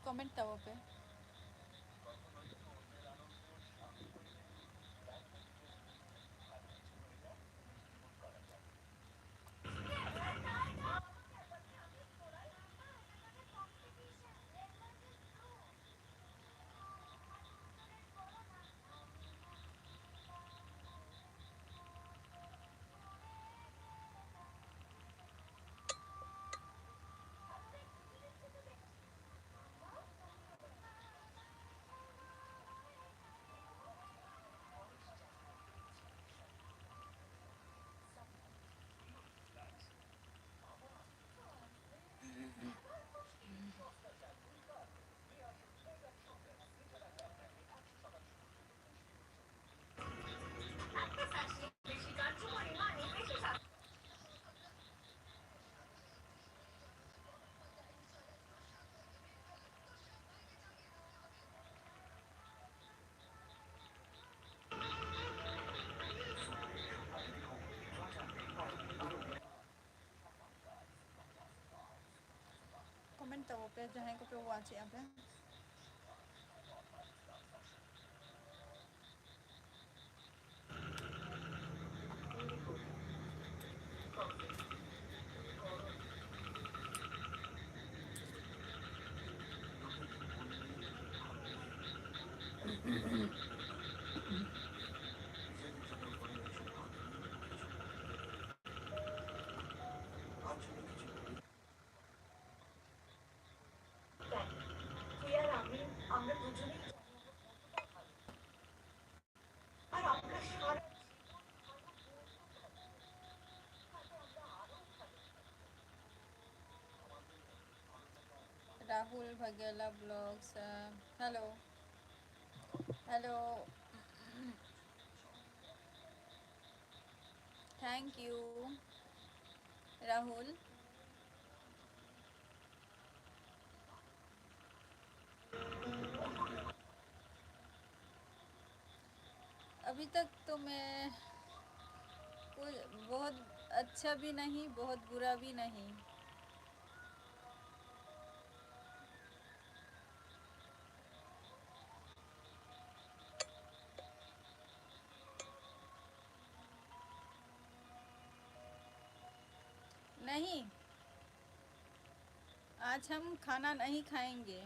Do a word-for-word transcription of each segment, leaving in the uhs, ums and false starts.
Comment ᱛᱟᱵᱚ ᱯᱮ᱾ Comment ᱛᱟᱵᱚ ᱯᱮ, ᱡᱟᱦᱟᱸᱭ ᱠᱚᱯᱮ ᱣᱟᱪᱮᱫᱼᱟ ᱯᱮ᱾ রাহুল ভাগেলা blogs, hello, hello. Thank you, Rahul. अभी तक तो मैं कोई बहुत अच्छा भी नहीं, बहुत बुरा भी नहीं। नहीं, आज हम खाना नहीं खाएंगे।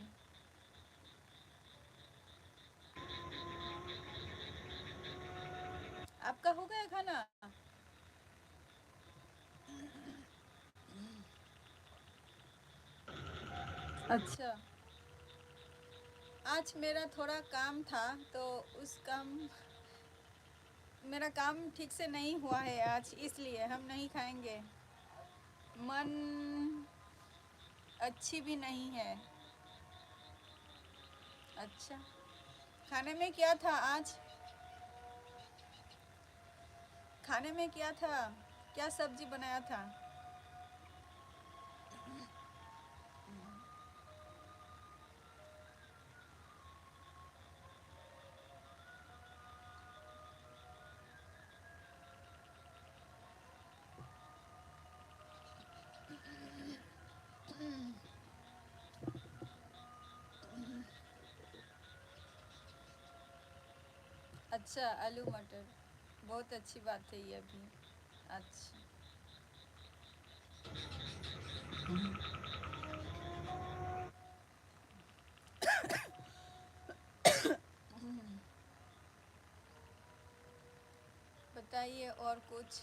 आपका हो गया खाना? अच्छा, आज मेरा थोड़ा काम था, तो उस काम, मेरा काम ठीक से नहीं हुआ है आज, इसलिए हम नहीं खाएंगे। मन अच्छी भी नहीं है। अच्छा, खाने में क्या था आज? खाने में क्या था? क्या सब्जी बनाया था? अच्छा, आलू मटर, बहुत अच्छी बात है ये भी। अच्छा। बताइए और कुछ।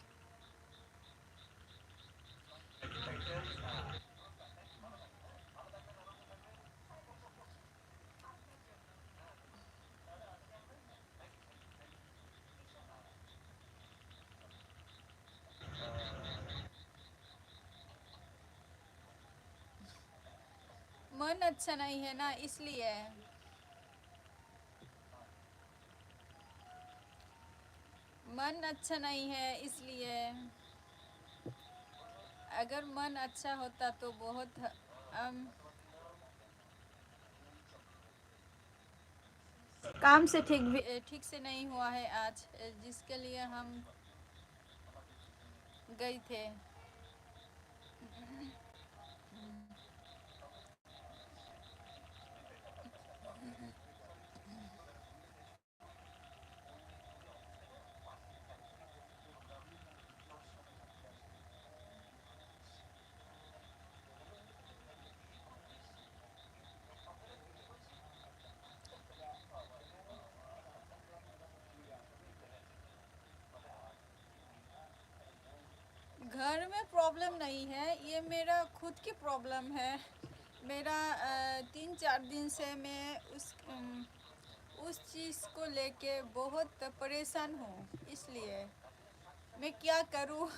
मन अच्छा नहीं है ना, इसलिए। मन अच्छा नहीं है, इसलिए। अगर मन अच्छा होता तो बहुत ह-, हम काम से ठीक भी, ठीक से नहीं हुआ है आज, जिसके लिए हम गए थे। प्रॉब्लम नहीं है, ये मेरा खुद की प्रॉब्लम है। मेरा अ, तीन चार दिन से मैं उस उम, उस चीज़ को लेके बहुत परेशान हूँ, इसलिए मैं क्या करूँ?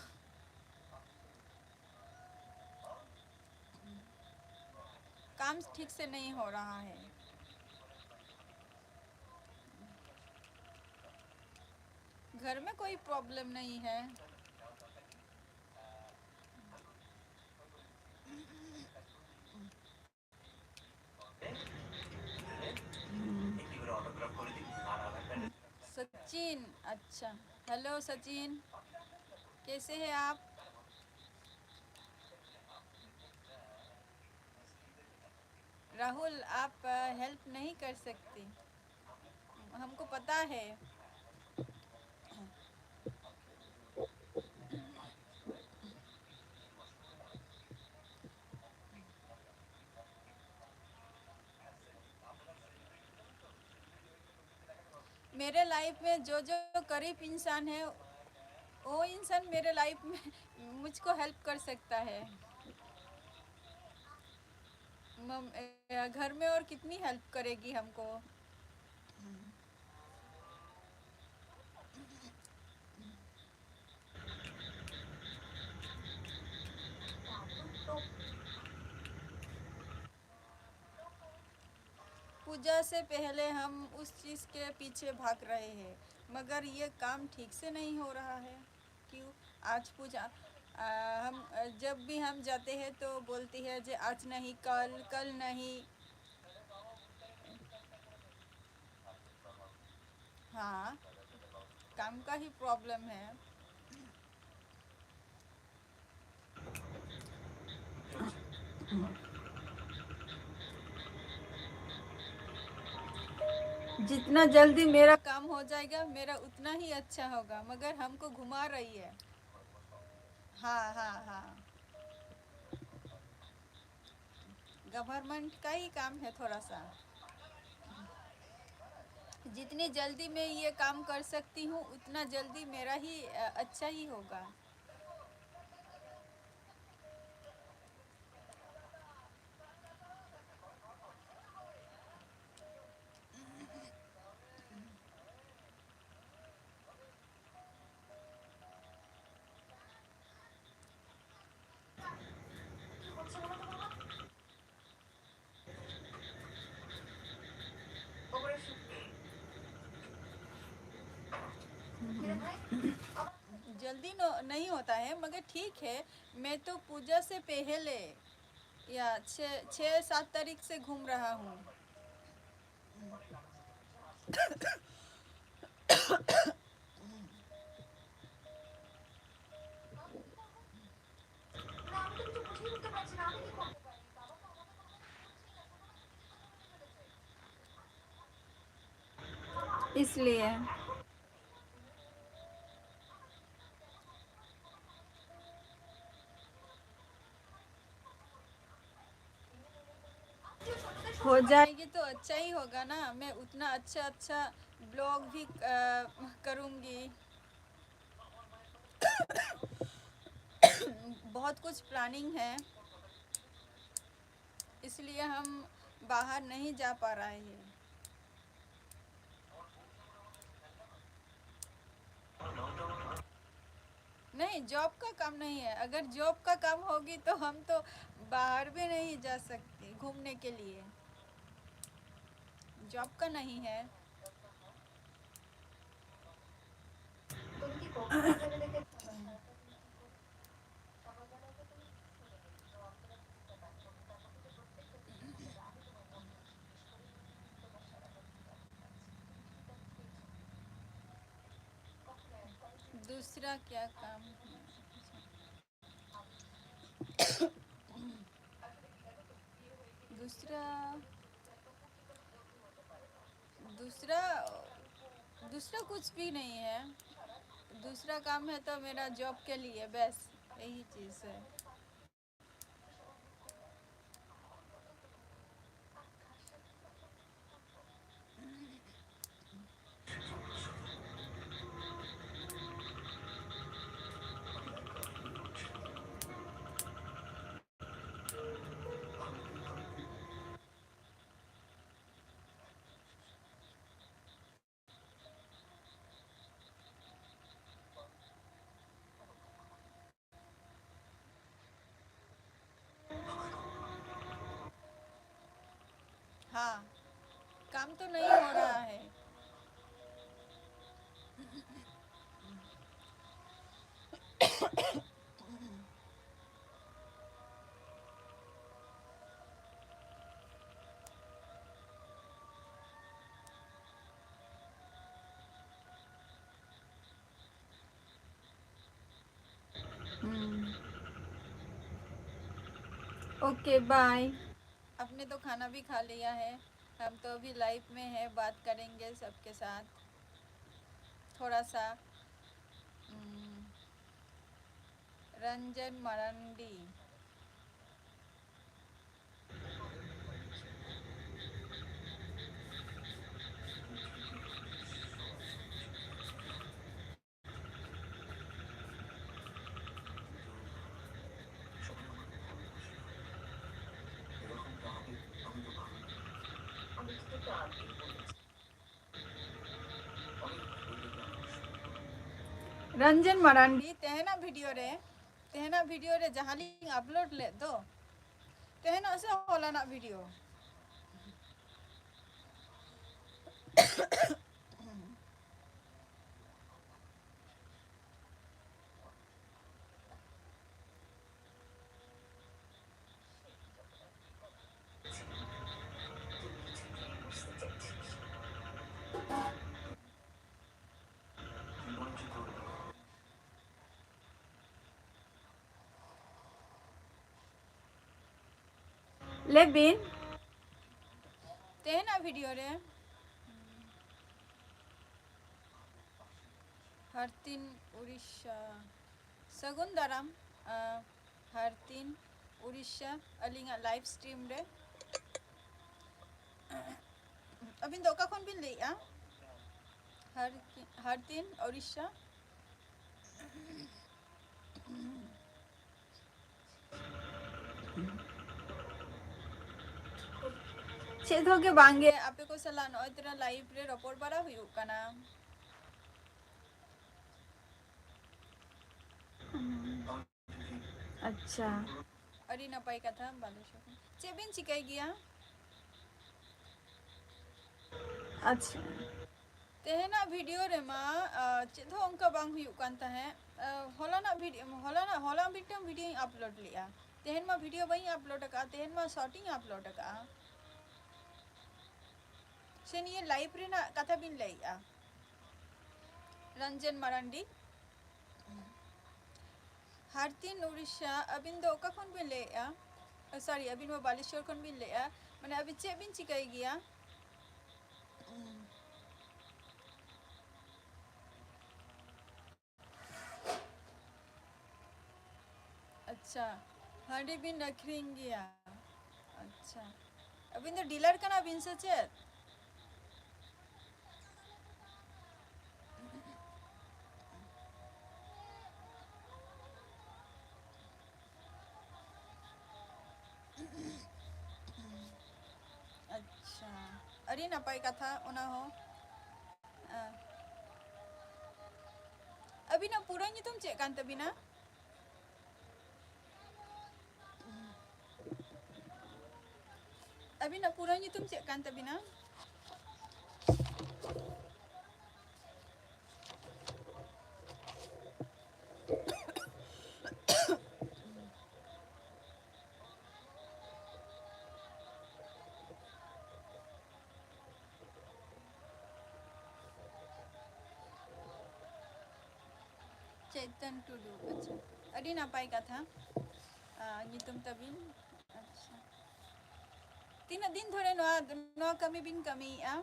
काम ठीक से नहीं हो रहा है। घर में कोई प्रॉब्लम नहीं है। सचिन, अच्छा। हेलो सचिन, कैसे हैं आप? राहुल, आप हेल्प नहीं कर सकती, हमको पता है। मेरे लाइफ में जो जो करीब इंसान है, वो इंसान मेरे लाइफ में मुझको हेल्प कर सकता है। मम- अ, घर में और कितनी हेल्प करेगी हमको? पूजा से पहले हम उस चीज़ के पीछे भाग रहे हैं, मगर ये काम ठीक से नहीं हो रहा है। क्यों? आज पूजा, आ, हम, जब भी हम जाते हैं तो बोलती है जे आज नहीं, कल, कल नहीं। हाँ, काम का ही प्रॉब्लम है। जितना जल्दी मेरा काम हो जाएगा, मेरा उतना ही अच्छा होगा, मगर हमको घुमा रही है। हाँ, हाँ, हाँ। गवर्नमेंट का ही काम है थोड़ा सा। जितनी जल्दी मैं ये काम कर सकती हूँ, उतना जल्दी मेरा ही, अ, अच्छा ही होगा। जल्दी नो-, नहीं होता है, मगर ठीक है, मैं तो पूजा से पहले या छः, छः सात तारीख से घूम रहा हूँ। इसलिए। हो जाएगी तो अच्छा ही होगा ना, मैं उतना अच्छा अच्छा ब्लॉग भी अ, करूँगी। बहुत कुछ प्लानिंग है, इसलिए हम बाहर नहीं जा पा रहे हैं। नहीं, जॉब का काम नहीं है। अगर जॉब का काम होगी तो हम तो बाहर भी नहीं जा सकते घूमने के लिए। जॉब का नहीं है। दूसरा क्या काम है? दूसरा, दूसरा, दूसरा कुछ भी नहीं है। दूसरा काम है तो मेरा जॉब के लिए, बस यही चीज़ है। हाँ, काम तो नहीं हो रहा है। हम्म। Okay, bye. आपने तो खाना भी खा लिया है, हम तो अभी लाइव में है, बात करेंगे सबके साथ थोड़ा सा। हम्म, रंजन मरांडी। ᱨᱚᱧᱡᱚᱱ ᱢᱟᱨᱟᱱᱰᱤ, ᱛᱮᱦᱮᱧᱟᱜ ᱵᱷᱤᱰᱤᱭᱳ ᱨᱮ, ᱛᱮᱦᱮᱧᱟᱜ ᱵᱷᱤᱰᱤᱭᱳ ᱨᱮ ᱡᱟᱦᱟᱸ ᱞᱤᱧ ᱟᱯᱞᱳᱰ ᱞᱮᱫ ᱫᱚ, ᱛᱮᱦᱮᱧᱟᱜ ᱥᱮ ᱦᱚᱞᱟᱱᱟᱜ ᱵᱷᱤᱰᱤᱭᱳ? ᱞᱟᱹᱭ ᱵᱤᱱ᱾ ᱛᱮᱦᱮᱧᱟᱜ ᱵᱷᱤᱰᱤᱭᱳ ᱨᱮ ᱦᱟᱨᱛᱤᱱ ᱩᱲᱤᱥᱥᱟ᱾ ᱥᱟᱹᱜᱩᱱ ᱫᱟᱨᱟᱢ, ᱟ, ᱦᱟᱨᱛᱤᱱ ᱩᱲᱤᱥᱥᱟ, ᱟᱹᱞᱤᱧᱟᱜ ᱞᱟᱭᱤᱵᱷ ᱥᱴᱨᱤᱢ ᱨᱮ᱾ ᱟᱹᱵᱤᱱ ᱫᱚ ᱚᱠᱟ ᱠᱷᱚᱱ ᱵᱤᱱ ᱞᱟᱹᱭᱮᱜᱼᱟ? ᱦᱟᱨᱛᱤ-, ᱦᱟᱨᱛᱤᱱ ᱩᱲᱤᱥᱥᱟ᱾ ᱪᱮᱫ ᱦᱚᱸ ᱜᱮ ᱵᱟᱝ ᱜᱮ, ᱟᱯᱮ ᱠᱚ ᱥᱟᱞᱟᱜ ᱱᱚᱜᱼᱚᱭ ᱛᱚᱨᱟ ᱞᱟᱭᱤᱵᱷ ᱨᱮ ᱨᱚᱯᱚᱲ ᱵᱟᱲᱟ ᱦᱩᱭᱩᱜ ᱠᱟᱱᱟ᱾ ᱟᱪᱪᱷᱟ᱾ ᱟᱹᱰᱤ ᱱᱟᱯᱟᱭ ᱠᱟᱛᱷᱟ, ᱵᱟᱞᱮ ᱥᱚᱠ᱾ ᱪᱮᱫ ᱵᱤᱱ ᱪᱤᱠᱟᱹᱭ ᱜᱮᱭᱟ? ᱟᱪᱪᱷᱟ᱾ ᱛᱮᱦᱮᱧᱟᱜ ᱵᱷᱤᱰᱤᱭᱳ ᱨᱮᱢᱟ, ᱟ, ᱪᱮᱫ ᱦᱚᱸ ᱚᱱᱠᱟ ᱵᱟᱝ ᱦᱩᱭᱩᱜ ᱠᱟᱱ ᱛᱟᱦᱮᱸᱫ᱾ ᱟ, ᱦᱚᱞᱟᱱᱟᱜ ᱵᱷᱤᱰᱤᱭᱳ, ᱦᱚᱞᱟᱱᱟᱜ, ᱦᱚᱞᱟ ᱢᱤᱫᱴᱟᱝ ᱵᱷᱤᱰᱤᱭᱳᱧ ᱟᱯᱞᱳᱰ ᱞᱮᱫᱼᱟ᱾ ᱛᱮᱦᱮᱧ ᱢᱟ ᱵᱷᱤᱰᱤᱭᱳ ᱵᱟᱹᱧ ᱟᱯᱞᱳᱰ ᱟᱠᱟᱫᱼᱟ, ᱛᱮᱦᱮᱧ ᱢᱟ ᱥᱚᱨᱴ ᱤᱧ ᱟᱯᱞᱳᱰ ᱟᱠᱟᱫᱼᱟ᱾ ᱥᱮ ᱱᱤᱭᱟᱹ ᱞᱟᱭᱤᱵᱷ ᱨᱮᱱᱟᱜ ᱠᱟᱛᱷᱟ ᱵᱤᱱ ᱞᱟᱹᱭᱮᱫᱼᱟ? ᱨᱚᱧᱡᱚᱱ ᱢᱟᱨᱟᱱᱰᱤ᱾ ᱦᱟᱨᱛᱤᱱ ᱩᱲᱤᱥᱥᱟ, ᱟᱹᱵᱤᱱ ᱫᱚ ᱚᱠᱟ ᱠᱷᱚᱱ ᱵᱤᱱ ᱞᱟᱹᱭᱮᱫᱼᱟ? ᱥᱚᱨᱤ, ᱟᱹᱵᱤᱱ ᱢᱟ ᱵᱟᱞᱮᱥᱚᱨ ᱠᱷᱚᱱ ᱵᱤᱱ ᱞᱟᱹᱭᱮᱫᱼᱟ᱾ ᱢᱟᱱᱮ, ᱟᱹᱵᱤᱱ ᱪᱮᱫ ᱵᱤᱱ ᱪᱤᱠᱟᱹᱭ ᱜᱮᱭᱟ? ᱟᱪᱪᱷᱟ, ᱦᱟᱺᱰᱤ ᱵᱤᱱ ᱟᱹᱠᱷᱨᱤᱧ ᱜᱮᱭᱟ᱾ ᱟᱪᱪᱷᱟ, ᱟᱹᱵᱤᱱ ᱫᱚ ᱰᱤᱞᱟᱨ ᱠᱟᱱᱟ ᱵᱤᱱ ᱥᱮ ᱪᱮᱫ? ᱟᱪᱪᱷᱟ, ᱟᱹᱰᱤ ᱱᱟᱯᱟᱭ ᱠᱟᱛᱷᱟ ᱚᱱᱟ ᱦᱚᱸ᱾ ᱟᱹᱵᱤᱱᱟᱜ ᱯᱩᱨᱟᱹ ᱧᱩᱛᱩᱢ ᱪᱮᱫ ᱠᱟᱱ ᱛᱟᱹᱵᱤᱱᱟ? ᱟᱹᱵᱤᱱᱟᱜ ᱯᱩᱨᱟᱹ ᱧᱩᱛᱩᱢ ᱪᱮᱫ ᱠᱟᱱ ᱛᱟᱹᱵᱤᱱᱟ? ᱪᱮᱛᱚᱱ ᱴᱩᱰᱩ, ᱟᱪᱪᱷᱟ, ᱟᱹᱰᱤ ᱱᱟᱯᱟᱭ ᱠᱟᱛᱷᱟ᱾ ᱟᱨ ᱧᱩᱛᱩᱢ ᱛᱟᱵᱤᱱ? ᱟᱪᱪᱷᱟ, ᱛᱤᱱᱟᱹᱜ ᱫᱤᱱ ᱫᱷᱚᱨᱮ ᱱᱚᱣᱟ, ᱱᱚᱣᱟ ᱠᱟᱹᱢᱤ ᱵᱤᱱ ᱠᱟᱹᱢᱤᱭᱮᱫᱼᱟ?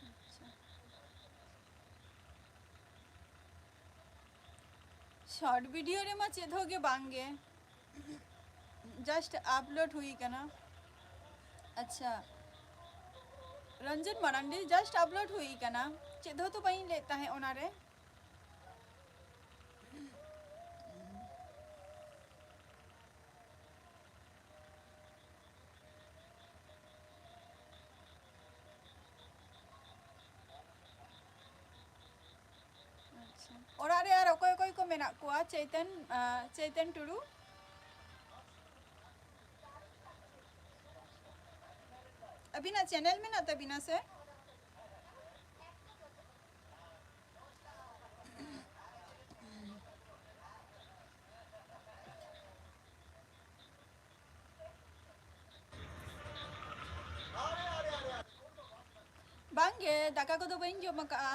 ᱟᱪᱪᱷᱟ᱾ ᱥᱚᱨᱴ ᱵᱷᱤᱰᱤᱭᱳ ᱨᱮᱢᱟ ᱪᱮᱫ ᱦᱚᱸ ᱜᱮ ᱵᱟᱝ ᱜᱮ, ᱡᱟᱥᱴ ᱟᱯᱞᱳᱰ ᱦᱩᱭ ᱠᱟᱱᱟ᱾ ᱟᱪᱪᱷᱟ, ᱨᱚᱧᱡᱚᱱ ᱢᱟᱨᱟᱱᱰᱤ, ᱡᱟᱥᱴ ᱟᱯᱞᱳᱰ ᱦᱩᱭ ᱠᱟᱱᱟ, ᱪᱮᱫ ᱦᱚᱸ ᱛᱚ ᱵᱟᱹᱧ ᱞᱟᱹᱭᱮᱫ ᱛᱟᱦᱮᱸᱫ ᱚᱱᱟᱨᱮ᱾ ᱟᱪᱪᱷᱟ, ᱚᱲᱟᱜ ᱨᱮ ᱟᱨ ᱚᱠᱚᱭ ᱚᱠᱚᱭ ᱠᱚ ᱢᱮᱱᱟᱜ ᱠᱚᱣᱟ? ᱪᱳᱭᱛᱚᱱ, ᱟᱸ, ᱪᱳᱭᱛᱚᱱ ᱴᱩᱰᱩ᱾ ᱟᱹᱵᱤᱱᱟᱜ ᱪᱮᱱᱮᱞ ᱢᱮᱱᱟᱜ ᱛᱟᱹᱵᱤᱱᱟ ᱥᱮ? ᱵᱟᱝ ᱜᱮ, ᱫᱟᱠᱟ ᱠᱚᱫᱚ ᱵᱟᱹᱧ ᱡᱚᱢ ᱟᱠᱟᱫᱼᱟ᱾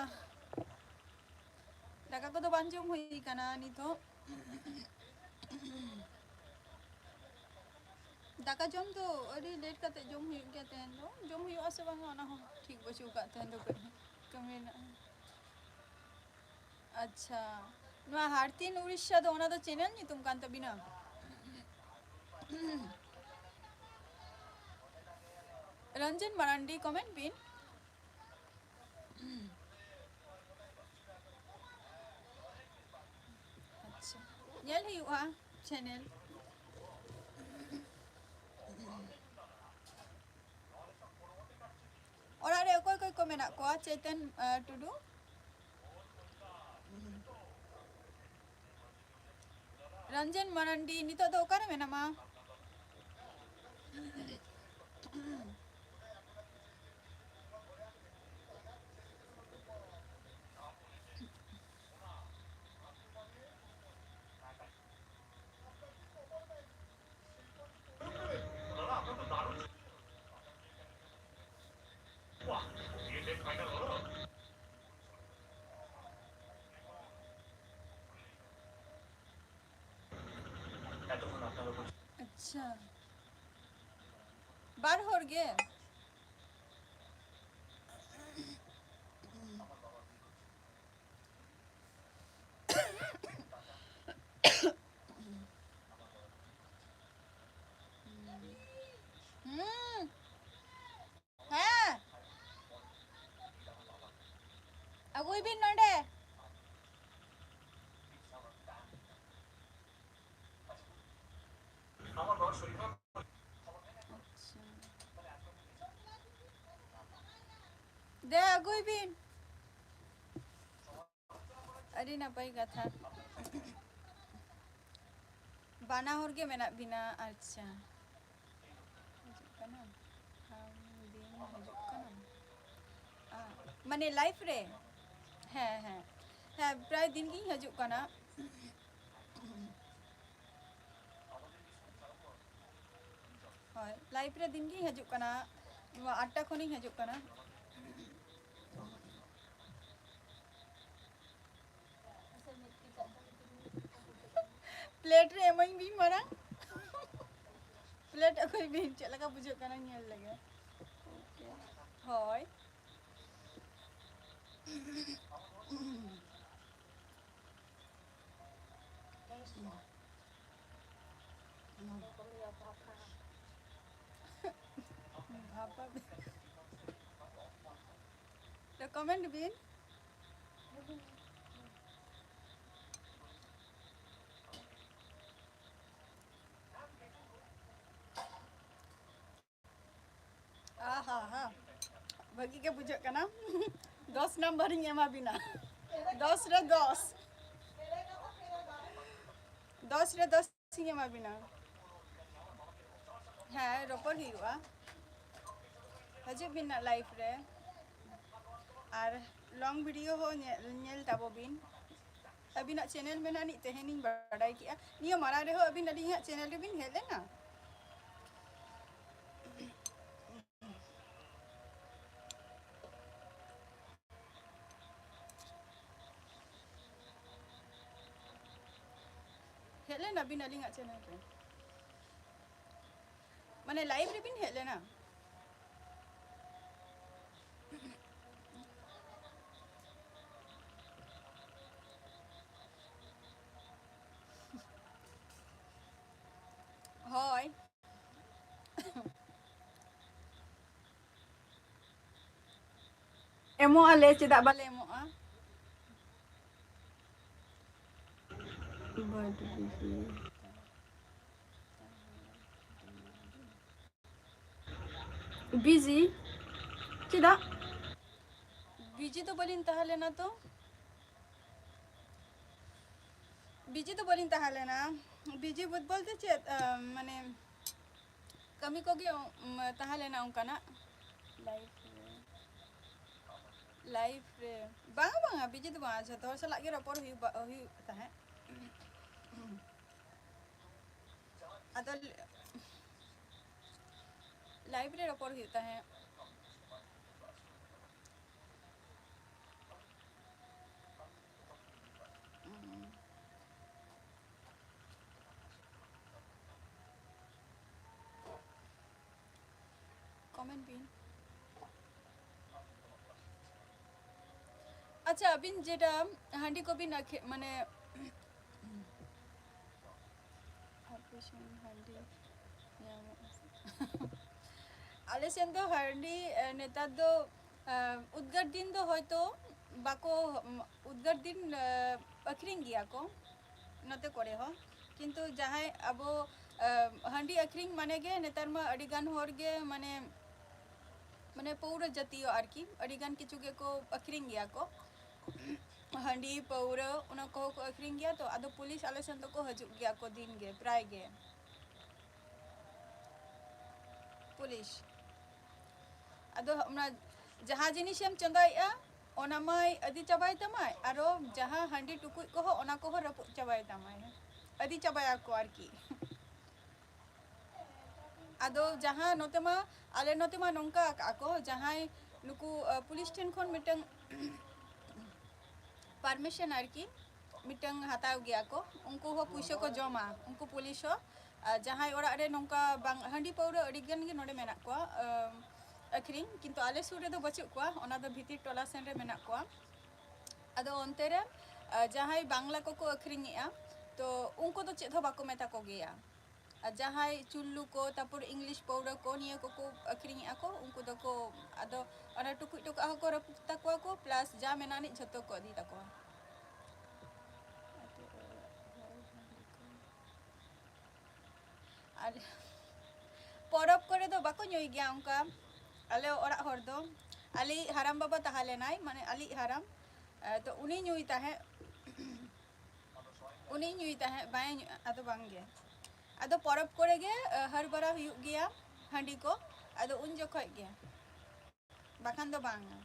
ᱫᱟᱠᱟ ᱠᱚᱫᱚ ᱵᱟᱝ ᱡᱚᱢ ᱦᱩᱭ ᱟᱠᱟᱱᱟ ᱱᱤᱛᱚᱜ᱾ ᱫᱟᱠᱟ ᱡᱚᱢ ᱫᱚ ᱟᱹᱰᱤ ᱞᱮᱴ ᱠᱟᱛᱮ ᱡᱚᱢ ᱦᱩᱭᱩᱜ ᱜᱮᱭᱟ ᱛᱮᱦᱮᱧ ᱫᱚ᱾ ᱡᱚᱢ ᱦᱩᱭᱩᱜᱼᱟ ᱥᱮ ᱵᱟᱝᱟ ᱚᱱᱟ ᱦᱚᱸ ᱴᱷᱤᱠ ᱵᱟᱹᱪᱩᱜ ᱟᱠᱟᱫ ᱛᱮᱦᱮᱧ ᱫᱚ ᱠᱟᱹᱡ ᱠᱟᱹᱢᱤ ᱢᱮᱱᱟᱜᱼᱟ᱾ ᱟᱪᱪᱷᱟ, ᱱᱚᱣᱟ ᱦᱟᱨᱛᱤᱱ ᱩᱲᱤᱥᱥᱟ ᱫᱚ ᱚᱱᱟ ᱫᱚ ᱪᱮᱱᱮᱞ ᱧᱩᱛᱩᱢ ᱠᱟᱱ ᱛᱟᱵᱤᱱᱟ? ᱨᱚᱧᱡᱚᱱ ᱢᱟᱨᱟᱱᱰᱤ, ᱠᱚᱢᱮᱱᱴ ᱵᱤᱱ᱾ ᱟᱪᱪᱷᱟ, ᱧᱮᱞ ᱦᱩᱭᱩᱜᱼᱟ ᱪᱮᱱᱮᱞ᱾ ᱚᱲᱟᱜ ᱨᱮ ᱚᱠᱚᱭ ᱚᱠᱚᱭ ᱠᱚ ᱢᱮᱱᱟᱜ ᱠᱚᱣᱟ? ᱪᱮᱛᱚᱱ, ᱟᱸ, ᱴᱩᱰᱩ, ᱨᱚᱧᱡᱚᱱ ᱢᱟᱨᱟᱱᱰᱤ, ᱱᱤᱛᱚᱜ ᱫᱚ ᱚᱠᱟᱨᱮ ᱢᱮᱱᱟᱢᱟ? ᱟᱪᱪᱷᱟ, ᱵᱟᱨ ᱦᱚᱲ ᱜᱮ? ᱦᱩᱸ᱾ ᱦᱮᱸ, ᱟᱹᱜᱩᱭ ᱵᱤᱱ ᱱᱚᱰᱮ᱾ ᱟᱪᱪᱷᱟ᱾ ᱫᱮ, ᱟᱹᱜᱩᱭ ᱵᱤᱱ᱾ ᱟᱹᱰᱤ ᱱᱟᱯᱟᱭ ᱠᱟᱛᱷᱟ᱾ ᱵᱟᱱᱟ ᱦᱚᱲ ᱜᱮ ᱢᱮᱱᱟᱜ ᱵᱤᱱᱟ, ᱟᱪᱪᱷᱟ᱾ ᱦᱤᱡᱩᱜ ᱠᱟᱱᱟ? ᱟᱢ ᱫᱤᱱ ᱦᱤᱡᱩᱜ ᱠᱟᱱᱟ? ᱟ, ᱢᱟᱱᱮ ᱞᱟᱭᱤᱵᱷ ᱨᱮ? ᱦᱮᱸ, ᱦᱮᱸ᱾ ᱦᱮᱸ, ᱯᱨᱟᱭ ᱫᱤᱱ ᱜᱤᱧ ᱦᱤᱡᱩᱜ ᱠᱟᱱᱟ᱾ ᱦᱳᱭ, ᱞᱟᱭᱤᱵᱷ ᱨᱮ ᱫᱤᱱ ᱜᱤᱧ ᱦᱤᱡᱩᱜ ᱠᱟᱱᱟ᱾ ᱱᱚᱣᱟ ᱟᱴᱴᱟ ᱠᱷᱚᱱᱤᱧ ᱦᱤᱡᱩᱜ ᱠᱟᱱᱟ᱾ ᱯᱞᱮᱴ ᱨᱮ ᱮᱢᱟᱹᱧ ᱵᱤᱱ ᱢᱟᱲᱟᱝ᱾ ᱯᱞᱮᱴ ᱟᱹᱜᱩᱭ ᱵᱤᱱ, ᱪᱮᱫ ᱞᱮᱠᱟ ᱵᱩᱡᱷᱟᱹᱜ ᱠᱟᱱᱟ ᱧᱮᱞ ᱞᱮᱜᱮ᱾ ᱦᱳᱭ᱾ ᱵᱷᱟᱯᱟ ᱵᱤᱱ᱾ ᱛᱚ comment ᱵᱤᱱ᱾ ᱟᱦᱟ ᱦᱟ, ᱵᱷᱟᱹᱜᱤ ᱜᱮ ᱵᱩᱡᱷᱟᱹᱜ ᱠᱟᱱᱟ᱾ ᱫᱚᱥ ᱱᱟᱢᱵᱟᱨ ᱤᱧ ᱮᱢᱟ ᱵᱤᱱᱟ᱾ ᱫᱚᱥ ᱨᱮ ᱫᱚᱥ᱾ ᱫᱚᱥ ᱨᱮ ᱫᱚᱥ ᱤᱧ ᱮᱢᱟ ᱵᱤᱱᱟ᱾ ᱦᱮᱸ, ᱨᱚᱯᱚᱲ ᱦᱩᱭᱩᱜᱼᱟ᱾ ᱦᱤᱡᱩᱜ ᱵᱤᱱ ᱱᱟᱜ live ᱨᱮ᱾ ᱟᱨ long video ᱦᱚᱸ ᱧᱮᱞ, ᱧᱮᱞ ᱛᱟᱵᱚ ᱵᱤᱱ᱾ ᱟᱹᱵᱤᱱᱟᱜ channel ᱢᱮᱱᱟᱜ ᱟᱹᱱᱤᱡ, ᱛᱮᱦᱮᱧᱤᱧ ᱵᱟᱰᱟᱭ ᱠᱮᱜᱼᱟ᱾ ᱱᱤᱭᱟᱹ ᱢᱟᱲᱟᱝ ᱨᱮᱦᱚᱸ ᱟᱹᱵᱤᱱ ᱟᱹᱞᱤᱧᱟᱜ channel ᱨᱮᱵᱤᱱ ᱦᱮᱡ ᱞᱮᱱᱟ? ᱦᱮᱡ ᱞᱮᱱᱟ ᱵᱤᱱ ᱟᱹᱞᱤᱧᱟᱜ channel ᱨᱮ? ᱢᱟᱱᱮ live ᱨᱮᱵᱤᱱ ᱦᱮᱡ ᱞᱮᱱᱟ? ᱦᱳᱭ᱾ ᱮᱢᱚᱜ ᱟᱞᱮ, ᱪᱮᱫᱟᱜ ᱵᱟᱞᱮ ᱮᱢᱚᱜᱼᱟ? ᱵᱤᱡᱤ? ᱪᱮᱫᱟᱜ? ᱵᱤᱡᱤ ᱫᱚ ᱵᱟᱹᱞᱤᱧ ᱛᱟᱦᱮᱸ ᱞᱮᱱᱟ ᱛᱚ᱾ ᱵᱤᱡᱤ ᱫᱚ ᱵᱟᱹᱞᱤᱧ ᱛᱟᱦᱮᱸ ᱞᱮᱱᱟ᱾ ᱵᱤᱡᱤ ᱵᱚᱞᱛᱮ ᱪᱮᱫ, ᱟᱸ, ᱢᱟᱱᱮ ᱠᱟᱹᱢᱤ ᱠᱚᱜᱮ, ᱩᱸ, ᱛᱟᱦᱮᱸ ᱞᱮᱱᱟ ᱚᱱᱠᱟᱱᱟᱜ᱾ ᱞᱟᱭᱤᱯᱷ ᱨᱮ, ᱞᱟᱭᱤᱯᱷ ᱨᱮ ᱵᱟᱝᱟ, ᱵᱟᱝᱟ, ᱵᱤᱡᱤ ᱫᱚ ᱵᱟᱝᱟ, ᱡᱷᱚᱛᱚ ᱦᱚᱲ ᱥᱟᱞᱟᱜ ᱜᱮ ᱨᱚᱯᱚᱲ ᱦᱩᱭᱩᱜ ᱵᱟ-, ᱦᱩᱭᱩᱜ ᱛᱟᱦᱮᱸᱫ᱾ ᱟᱫᱚ ᱞᱟᱭᱤᱵᱷ ᱨᱮ ᱨᱚᱯᱚᱲ ᱦᱩᱭᱩᱜ ᱛᱟᱦᱮᱸᱫ᱾ ᱩᱸ᱾ ᱵᱤᱱ᱾ ᱟᱪᱪᱷᱟ, ᱟᱹᱵᱤᱱ ᱡᱮᱴᱟ ᱦᱟᱺᱰᱤ ᱠᱚᱵᱤᱱ ᱟᱹᱠᱷᱨᱤ-, ᱢᱟᱱᱮ, ᱟᱯᱮ ᱥᱮᱱ ᱦᱟᱺᱰᱤ ᱧᱟᱢᱚᱜᱼᱟ ᱥᱮ? ᱟᱞᱮ ᱥᱮᱱ ᱫᱚ ᱦᱟᱺᱰᱤ, ᱮ, ᱱᱮᱛᱟᱨ ᱫᱚ, ᱮ, ᱩᱫᱽᱜᱟᱹᱨ ᱫᱤᱱ ᱫᱚ ᱦᱚᱭᱛᱳ ᱵᱟᱠᱚ, ᱩᱫᱽᱜᱟᱹᱨ ᱫᱤᱱ, ᱮ, ᱟᱹᱠᱷᱨᱤᱧ ᱜᱮᱭᱟ ᱠᱚ ᱱᱚᱛᱮ ᱠᱚᱨᱮ ᱦᱚᱸ, ᱠᱤᱱᱛᱩ ᱡᱟᱦᱟᱸᱭ ᱟᱵᱚ, ᱮ, ᱦᱟᱺᱰᱤ ᱟᱹᱠᱷᱨᱤᱧ ᱢᱟᱱᱮ ᱜᱮ ᱱᱮᱛᱟᱨ ᱢᱟ ᱟᱹᱰᱤ ᱜᱟᱱ ᱦᱚᱲ ᱜᱮ ᱢᱟᱱᱮ, ᱢᱟᱱᱮ ᱯᱟᱹᱣᱨᱟᱹ ᱡᱟᱹᱛᱤᱭᱚ ᱟᱨᱠᱤ, ᱟᱹᱰᱤ ᱜᱟᱱ ᱠᱤᱪᱷᱩ ᱜᱮᱠᱚ ᱟᱹᱠᱷᱨᱤᱧ ᱜᱮᱭᱟ ᱠᱚ᱾ ᱦᱟᱺᱰᱤ, ᱯᱟᱹᱣᱨᱟᱹ, ᱚᱱᱟ ᱠᱚᱦᱚᱸ ᱠᱚ ᱟᱹᱠᱷᱨᱤᱧ ᱜᱮᱭᱟ᱾ ᱛᱚ ᱟᱫᱚ ᱯᱩᱞᱤᱥ ᱟᱞᱮ ᱥᱮᱱ ᱫᱚᱠᱚ ᱦᱤᱡᱩᱜ ᱜᱮᱭᱟ ᱠᱚ ᱫᱤᱱ ᱜᱮ, ᱯᱨᱟᱭ ᱜᱮ ᱯᱩᱞᱤᱥ᱾ ᱟᱫᱚ ᱚᱱᱟ ᱡᱟᱦᱟᱸ ᱡᱤᱱᱤᱥᱮᱢ ᱪᱚᱸᱫᱟᱭᱮᱜᱼᱟ, ᱚᱱᱟ ᱢᱟᱭ ᱤᱫᱤ ᱪᱟᱵᱟᱭ ᱛᱟᱢᱟᱭ, ᱟᱨᱚ ᱡᱟᱦᱟᱸ ᱦᱟᱺᱰᱤ ᱴᱩᱠᱩᱡ ᱠᱚᱦᱚᱸ, ᱚᱱᱟ ᱠᱚᱦᱚᱸ ᱨᱟᱹᱯᱩᱫ ᱪᱟᱵᱟᱭ ᱛᱟᱢᱟᱭ, ᱤᱫᱤ ᱪᱟᱵᱟᱭᱟᱠᱚ ᱟᱨᱠᱤ᱾ ᱟᱫᱚ ᱡᱟᱦᱟᱸ ᱱᱚᱛᱮ ᱢᱟ, ᱟᱞᱮ ᱱᱚᱛᱮ ᱢᱟ ᱱᱚᱝᱠᱟ ᱟᱠᱟᱜᱼᱟ ᱠᱚ, ᱡᱟᱦᱟᱸᱭ ᱱᱩᱠᱩ, ᱟ, ᱯᱩᱞᱤᱥ ᱴᱷᱮᱱ ᱠᱷᱚᱱ ᱢᱤᱫᱴᱟᱝ ᱯᱟᱨᱢᱤᱥᱚᱱ ᱟᱨᱠᱤ, ᱢᱤᱫᱴᱟᱝ ᱦᱟᱛᱟᱣ ᱜᱮᱭᱟ ᱠᱚ, ᱩᱱᱠᱩ ᱦᱚᱸ ᱯᱩᱭᱥᱟᱹ ᱠᱚ ᱡᱚᱢᱟ, ᱩᱱᱠᱩ ᱯᱩᱞᱤᱥ ᱦᱚᱸ᱾ ᱟᱨ ᱡᱟᱦᱟᱸᱭ ᱚᱲᱟᱜ ᱨᱮ ᱱᱚᱝᱠᱟ ᱵᱟᱝ, ᱦᱟᱺᱰᱤ ᱯᱟᱹᱣᱨᱟᱹ ᱟᱹᱰᱤ ᱜᱟᱱ ᱜᱮ ᱱᱚᱰᱮ ᱢᱮᱱᱟᱜ ᱠᱚᱣᱟ, ᱟᱹᱢ, ᱟᱹᱠᱷᱨᱤᱧ, ᱠᱤᱱᱛᱩ ᱟᱞᱮ ᱥᱩᱨ ᱨᱮᱫᱚ ᱵᱟᱹᱪᱩᱜ ᱠᱚᱣᱟ, ᱚᱱᱟ ᱫᱚ ᱵᱷᱤᱛᱤᱨ ᱴᱚᱞᱟ ᱥᱮᱱ ᱨᱮ ᱢᱮᱱᱟᱜ ᱠᱚᱣᱟ᱾ ᱟᱫᱚ ᱚᱱᱛᱮ ᱨᱮ, ᱟ, ᱡᱟᱦᱟᱸᱭ ᱵᱟᱝᱞᱟ ᱠᱚᱠᱚ ᱟᱹᱠᱷᱨᱤᱧᱮᱜᱼᱟ, ᱛᱚ ᱩᱱᱠᱩ ᱫᱚ ᱪᱮᱫ ᱦᱚᱸ ᱵᱟᱠᱚ ᱢᱮᱛᱟ ᱠᱚᱜᱮᱭᱟ᱾ ᱟᱨ ᱡᱟᱦᱟᱸᱭ ᱪᱩᱞᱞᱩ ᱠᱚ, ᱛᱟᱨᱯᱚᱨ ᱤᱝᱞᱤᱥ ᱯᱟᱹᱣᱨᱟᱹ ᱠᱚ, ᱱᱤᱭᱟᱹ ᱠᱚᱠᱚ ᱟᱹᱠᱷᱨᱤᱧᱮᱜᱼᱟ ᱠᱚ, ᱩᱱᱠᱩ ᱫᱚᱠᱚ, ᱟᱫᱚ ᱚᱱᱟ ᱴᱩᱠᱩᱡ ᱴᱚᱠᱟᱜ ᱦᱚᱸᱠᱚ ᱨᱟᱹᱯᱩᱫ ᱛᱟᱠᱚᱣᱟ ᱠᱚ, ᱯᱞᱟᱥ ᱡᱟ ᱢᱮᱱᱟᱜ ᱟᱹᱱᱤᱡ ᱡᱷᱚᱛᱚ ᱠᱚ ᱤᱫᱤ ᱛᱟᱠᱚᱣᱟ᱾ ᱟᱨ ᱯᱚᱨᱚᱵᱽ ᱠᱚᱨᱮ ᱫᱚ ᱵᱟᱠᱚ ᱧᱩᱭ ᱜᱮᱭᱟ ᱚᱱᱠᱟ ᱟᱞᱮ ᱚᱲᱟᱜ ᱦᱚᱲ ᱫᱚ᱾ ᱟᱞᱮᱭᱤᱡ ᱦᱟᱲᱟᱢ ᱵᱟᱵᱟ ᱛᱟᱦᱮᱸ ᱞᱮᱱᱟᱭ, ᱢᱟᱱᱮ ᱟᱞᱮᱭᱤᱡ ᱦᱟᱲᱟᱢ, ᱮ, ᱛᱚ ᱩᱱᱤ ᱧᱩᱭ ᱛᱟᱦᱮᱸᱫ, ᱩᱱᱤ ᱧᱩᱭ ᱛᱟᱦᱮᱸᱫ, ᱵᱟᱭ ᱧᱩ-, ᱟᱫᱚ ᱵᱟᱝ ᱜᱮ᱾ ᱟᱫᱚ ᱯᱚᱨᱚᱵᱽ ᱠᱚᱨᱮ ᱜᱮ, ᱮ, ᱦᱟᱹᱨ ᱵᱟᱲᱟ ᱦᱩᱭᱩᱜ ᱜᱮᱭᱟ ᱦᱟᱺᱰᱤ ᱠᱚ, ᱟᱫᱚ ᱩᱱ ᱡᱚᱠᱷᱚᱡ ᱜᱮ, ᱵᱟᱠᱷᱟᱱ ᱫᱚ ᱵᱟᱝᱟ᱾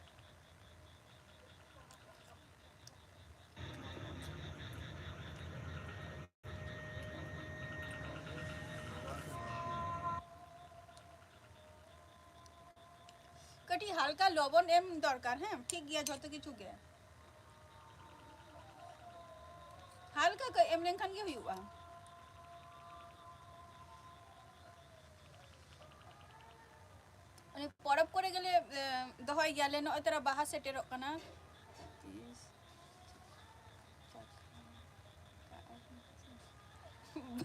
ᱠᱟᱹᱴᱤᱡ ᱦᱟᱞᱠᱟ ᱞᱚᱵᱚᱱ ᱮᱢ ᱫᱚᱨᱠᱟᱨ, ᱦᱮᱸ, ᱴᱷᱤᱠ ᱜᱮᱭᱟ ᱡᱚᱛᱚ ᱠᱤᱪᱷᱩ ᱜᱮ᱾ ᱦᱟᱞᱠᱟ ᱠᱟᱹᱡ ᱮᱢ ᱞᱮᱱᱠᱷᱟᱱ ᱜᱮ ᱦᱩᱭᱩᱜᱼᱟ᱾ ᱚᱱᱮ ᱫᱚᱦᱚᱭ ᱜᱮᱭᱟᱞᱮ᱾ ᱱᱚᱜᱼᱚᱭ ᱛᱚᱨᱟ ᱵᱟᱦᱟ ᱥᱮᱴᱮᱨᱚᱜ ᱠᱟᱱᱟ᱾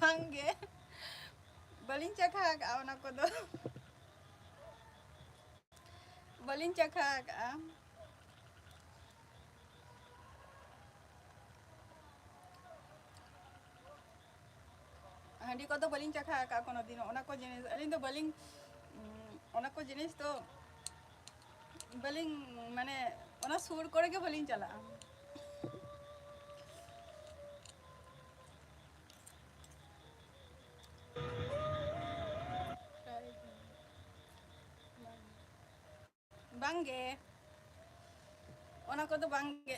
ᱵᱟᱝᱜᱮ, ᱵᱟᱹᱞᱤᱧ ᱪᱟᱠᱷᱟ ᱟᱠᱟᱫᱼᱟ ᱚᱱᱟ ᱠᱚᱫᱚ᱾ ᱵᱟᱹᱞᱤᱧ ᱪᱟᱠᱷᱟ ᱟᱠᱟᱫᱼᱟ᱾ ᱦᱟᱺᱰᱤ ᱠᱚᱫᱚ ᱵᱟᱹᱞᱤᱧ ᱪᱟᱠᱷᱟ ᱟᱠᱟᱫᱼᱟ ᱠᱳᱱᱳ ᱫᱤᱱ᱾ ᱚᱱᱟ ᱠᱚ ᱡᱤᱱᱤᱥ ᱟᱹᱞᱤᱧ ᱫᱚ ᱵᱟᱹᱞᱤᱧ, ᱩᱸ, ᱚᱱᱟ ᱠᱚ ᱡᱤᱱᱤᱥ ᱫᱚ ᱵᱟᱹᱞᱤᱧ, ᱢᱟᱱᱮ, ᱚᱱᱟ ᱥᱩᱨ ᱠᱚᱨᱮ ᱜᱮ ᱵᱟᱹᱞᱤᱧ ᱪᱟᱞᱟᱜᱼᱟ᱾ ᱵᱟᱝᱜᱮ, ᱚᱱᱟ ᱠᱚᱫᱚ ᱵᱟᱝᱜᱮ᱾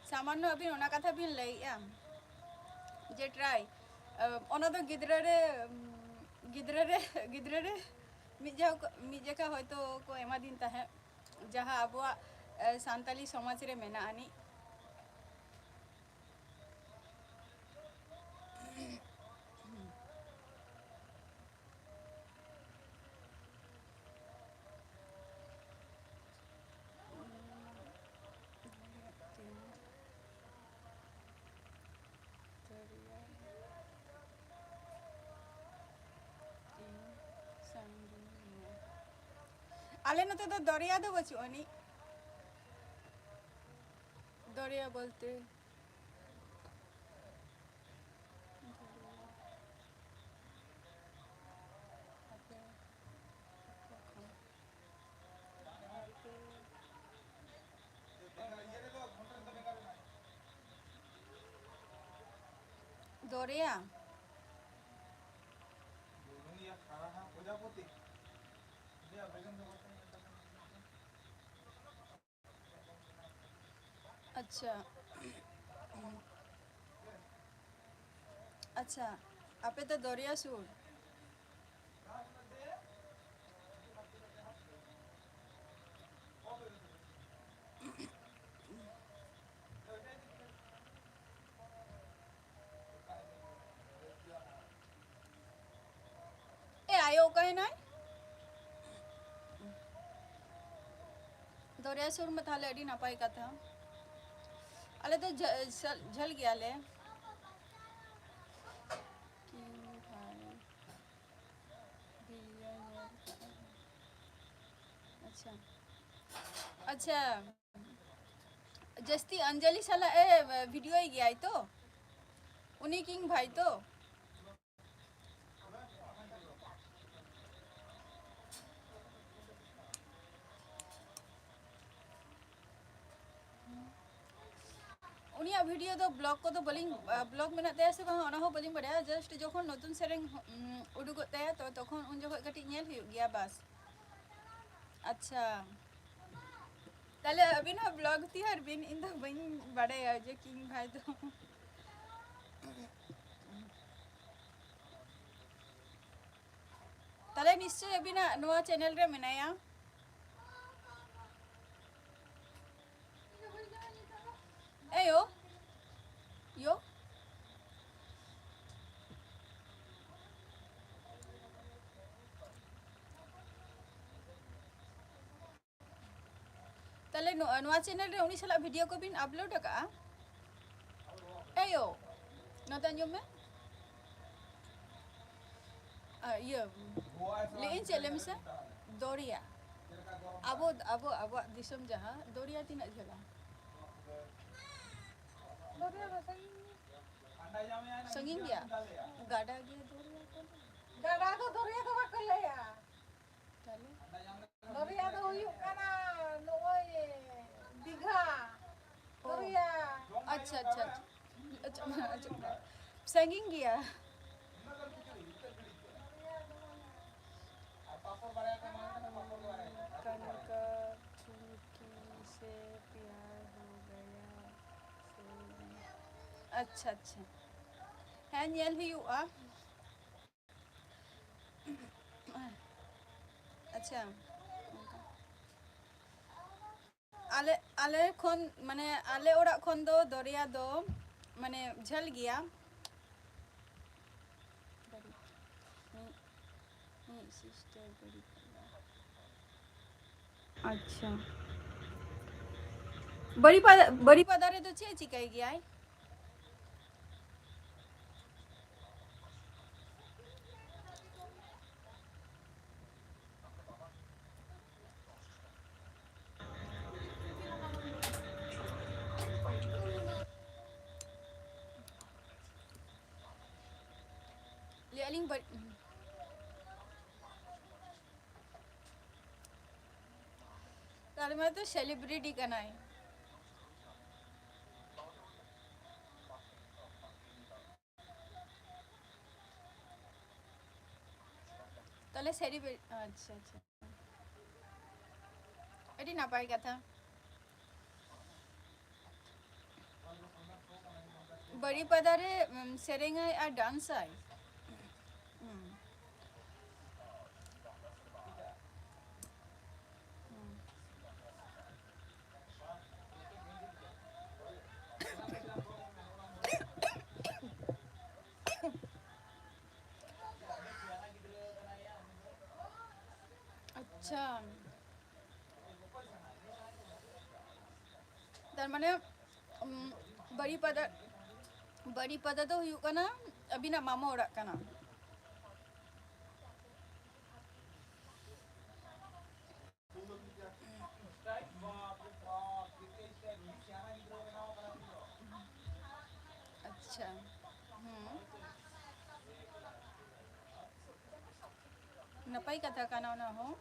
ᱥᱟᱢᱟᱱᱱᱚ ᱟᱹᱵᱤᱱ ᱚᱱᱟ ᱠᱟᱛᱷᱟ ᱵᱤᱱ ᱞᱟᱹᱭᱮᱜᱼᱟ ᱡᱮ ᱴᱨᱟᱭ, ᱚᱱᱟ ᱫᱚ ᱜᱤᱫᱽᱨᱟᱹ ᱨᱮ, ᱜᱤᱫᱽᱨᱟᱹ ᱨᱮ, ᱜᱤᱫᱽᱨᱟᱹ ᱨᱮ ᱢᱤᱫ ᱡᱚᱠᱷᱟ, ᱢᱤᱫ ᱡᱚᱠᱷᱟ ᱦᱚᱭᱛᱳ ᱠᱚ ᱮᱢᱟᱫᱤᱧ ᱛᱟᱦᱮᱸᱫ, ᱡᱟᱦᱟᱸ ᱟᱵᱚᱣᱟᱜ, ᱮ, ᱥᱟᱱᱛᱟᱞᱤ ᱥᱚᱢᱟᱡᱽ ᱨᱮ ᱢᱮᱱᱟᱜ ᱟᱹᱱᱤᱡ᱾ ᱟᱞᱮ ᱱᱚᱛᱮ ᱫᱚ ᱫᱚᱨᱭᱟ ᱫᱚ ᱵᱟᱹᱪᱩᱜ ᱟᱹᱱᱤᱡ᱾ ᱫᱚᱨᱭᱟ ᱵᱚᱞᱛᱮ ᱫᱚᱨᱭᱟ᱾ ᱟᱪᱪᱷᱟ᱾ ᱟᱪᱪᱷᱟ, ᱟᱯᱮ ᱫᱚ ᱫᱚᱨᱭᱟ ᱥᱩᱨ? ᱱᱟᱯᱟᱭ ᱱᱟᱭ? ᱫᱚᱨᱭᱟ ᱥᱩᱨ ᱢᱟ ᱛᱟᱦᱞᱮ ᱟᱹᱰᱤ ᱱᱟᱯᱟᱭ ᱠᱟᱛᱷᱟ᱾ ᱟᱞᱮ ᱫᱚ ᱡᱷᱟᱹ-, ᱡᱷᱟᱹᱞ, ᱡᱷᱟᱹᱞ ᱜᱮᱭᱟᱞᱮ᱾ ᱠᱤᱝ ᱵᱷᱟᱭ ᱵᱷᱤᱰᱤᱭᱳ ᱧᱮᱞ ᱠᱟᱜᱼᱟ᱾ ᱟᱪᱪᱷᱟ, ᱟᱪᱪᱷᱟ, ᱡᱟᱹᱥᱛᱤ ᱚᱧᱡᱚᱞᱤ ᱥᱟᱞᱟᱜ ᱮ ᱵᱷᱤᱰᱤᱭᱳᱭ ᱜᱮᱭᱟᱭ ᱛᱚ, ᱩᱱᱤ ᱠᱤᱝ ᱵᱷᱟᱭ ᱛᱚ᱾ ᱩᱱᱤᱭᱟᱜ ᱵᱷᱤᱰᱤᱭᱳ ᱫᱚ ᱵᱞᱚᱜ ᱠᱚᱫᱚ ᱵᱟᱹᱞᱤᱧ, ᱵᱞᱚᱜ ᱢᱮᱱᱟᱜ ᱛᱟᱭᱟ ᱥᱮ ᱵᱟᱝ ᱚᱱᱟ ᱦᱚᱸ ᱵᱟᱹᱞᱤᱧ ᱵᱟᱲᱟᱭᱟ, ᱡᱟᱥᱴ ᱡᱚᱠᱷᱚᱱ ᱱᱚᱛᱩᱱ ᱥᱮᱨᱮᱧ, ᱩᱸ, ᱩᱰᱩᱠᱚᱜ ᱛᱟᱭᱟ ᱛᱚ ᱛᱚᱠᱷᱚᱱ ᱩᱱ ᱡᱚᱠᱷᱚᱱ ᱠᱟᱹᱴᱤᱡ ᱧᱮᱞ ᱦᱩᱭᱩᱜ ᱜᱮᱭᱟ ᱵᱟᱥ᱾ ᱟᱪᱪᱷᱟ, ᱛᱟᱦᱞᱮ ᱟᱹᱵᱤᱱ ᱦᱚᱸ ᱵᱞᱚᱜ ᱛᱮᱭᱟᱨ ᱵᱤᱱ, ᱤᱧ ᱫᱚ ᱵᱟᱹᱧ ᱵᱟᱲᱟᱭᱟ ᱡᱮ ᱠᱤᱝ ᱵᱷᱟᱭ ᱫᱚ᱾ ᱛᱟᱦᱞᱮ ᱱᱤᱥᱪᱚᱭ ᱟᱹᱵᱤᱱᱟᱜ ᱱᱚᱣᱟ ᱪᱮᱱᱮᱞ ᱨᱮ ᱢᱮᱱᱟᱭᱟ᱾ ᱮᱭᱳ, ᱭᱳ᱾ ᱛᱟᱦᱞᱮ ᱱᱚ-, ᱱᱚᱣᱟ ᱪᱮᱱᱮᱞ ᱨᱮ ᱩᱱᱤ ᱥᱟᱞᱟᱜ ᱵᱷᱤᱰᱤᱭᱳ ᱠᱚᱵᱤᱱ ᱟᱯᱞᱳᱰ ᱟᱠᱟᱜᱼᱟ? ᱮᱭᱳ, ᱱᱚᱛᱮ ᱟᱸᱡᱚᱢ ᱢᱮ᱾ ᱟ, ᱤᱭᱟᱹ, ᱞᱟᱹᱭᱮᱫ ᱟᱹᱧ ᱪᱮᱫ, ᱞᱟᱹᱭ ᱢᱮᱥᱮ? ᱫᱚᱨᱭᱟ᱾ ᱟᱵᱚ, ᱟᱵᱚ, ᱟᱵᱚᱣᱟᱜ ᱫᱤᱥᱚᱢ ᱡᱟᱦᱟᱸ, ᱫᱚᱨᱭᱟ ᱛᱤᱱᱟᱹᱜ ᱡᱷᱟᱹᱞᱟ? ᱫᱚᱨᱭᱟ ᱫᱚ ᱥᱟᱺᱜᱤᱧ ᱜᱮᱭᱟ᱾ ᱥᱟᱺᱜᱤᱧ ᱜᱮᱭᱟ? ᱜᱟᱰᱟ ᱜᱮ ᱫᱚᱨᱭᱟ ᱠᱟᱱᱟ? ᱜᱟᱰᱟ ᱫᱚ ᱫᱚᱨᱭᱟ ᱫᱚ ᱵᱟᱠᱚ ᱞᱟᱹᱭᱟ᱾ ᱛᱟᱦᱞᱮ? ᱫᱚᱨᱭᱟ ᱫᱚ ᱦᱩᱭᱩᱜ ᱠᱟᱱᱟ ᱱᱚᱜᱼᱚᱭ ᱫᱤᱜᱷᱟ᱾ ᱚ᱾ ᱫᱚᱨᱭᱟ᱾ ᱟᱪᱪᱷᱟ, ᱟᱪᱪᱷᱟ, ᱟᱪᱪᱷᱟ᱾ ᱟᱪᱪᱷᱟ, ᱟᱪᱪᱷᱟ᱾ ᱥᱟᱺᱜᱤᱧ ᱜᱮᱭᱟ᱾ ᱠᱟᱱᱠᱟ ᱪᱷᱩᱢᱠᱤ ᱥᱮ ᱯᱭᱟᱨ ᱦᱳ ᱜᱟᱭᱟ ᱥᱮ, ᱟᱪᱪᱷᱟ, ᱟᱪᱪᱷᱟ᱾ ᱦᱮᱸ, ᱧᱮᱞ ᱦᱩᱭᱩᱜᱼᱟ᱾ ᱟᱪᱪᱷᱟ, ᱚᱱᱠᱟ᱾ ᱟᱞᱮ, ᱟᱞᱮ ᱠᱷᱚᱱ, ᱢᱟᱱᱮ, ᱟᱞᱮ ᱚᱲᱟᱜ ᱠᱷᱚᱱ ᱫᱚ ᱫᱚᱨᱭᱟ ᱫᱚ, ᱢᱟᱱᱮ, ᱡᱷᱟᱹᱞ ᱜᱮᱭᱟ᱾ ᱢᱤᱫ, ᱢᱤᱫ ᱥᱤᱥᱴᱟᱨ ᱵᱟᱹᱨᱤᱯᱟᱫᱟ᱾ ᱟᱪᱪᱷᱟ, ᱵᱟᱹᱨᱤᱯᱟᱫᱟ, ᱵᱟᱹᱨᱤᱯᱟᱫᱟ ᱨᱮᱫᱚ ᱪᱮᱫ ᱮ ᱪᱤᱠᱟᱹᱭ ᱜᱮᱭᱟᱭ? ᱞᱟᱹᱭᱮᱫᱼᱟ ᱞᱤᱧ ᱵᱟᱹᱲ- ᱛᱟᱦᱞᱮ ᱢᱟ ᱛᱚ ᱥᱮᱞᱤᱵᱨᱤᱴᱤ ᱠᱟᱱᱟᱭ᱾ ᱛᱟᱦᱞᱮ ᱥᱮᱞᱤᱵᱨᱤ-, ᱟᱪᱪᱷᱟ, ᱟᱪᱪᱷᱟ᱾ ᱟᱹᱰᱤ ᱱᱟᱯᱟᱭ ᱠᱟᱛᱷᱟ᱾ ᱵᱟᱹᱨᱤᱯᱟᱫᱟ ᱨᱮ, ᱩᱢ, ᱥᱮᱨᱮᱧᱟᱭ ᱟᱨ ᱰᱟᱱᱥᱟᱭ᱾ ᱩᱢ᱾ ᱩᱢ᱾ ᱟᱪᱪᱷᱟ᱾ ᱛᱟᱨ ᱢᱟᱱᱮ, ᱩᱢ, ᱵᱟᱹᱨᱤᱯᱟᱫᱟ, ᱵᱟᱹᱨᱤᱯᱟᱫᱟ ᱫᱚ ᱦᱩᱭᱩᱜ ᱠᱟᱱᱟ ᱟᱹᱵᱤᱱᱟᱜ ᱢᱟᱢᱟ ᱚᱲᱟᱜ ᱠᱟᱱᱟ᱾ ᱟᱪᱪᱷᱟ, ᱦᱩᱸ᱾ ᱱᱟᱯᱟᱭ ᱠᱟᱛᱷᱟ ᱠᱟᱱᱟ ᱚᱱᱟ ᱦᱚᱸ᱾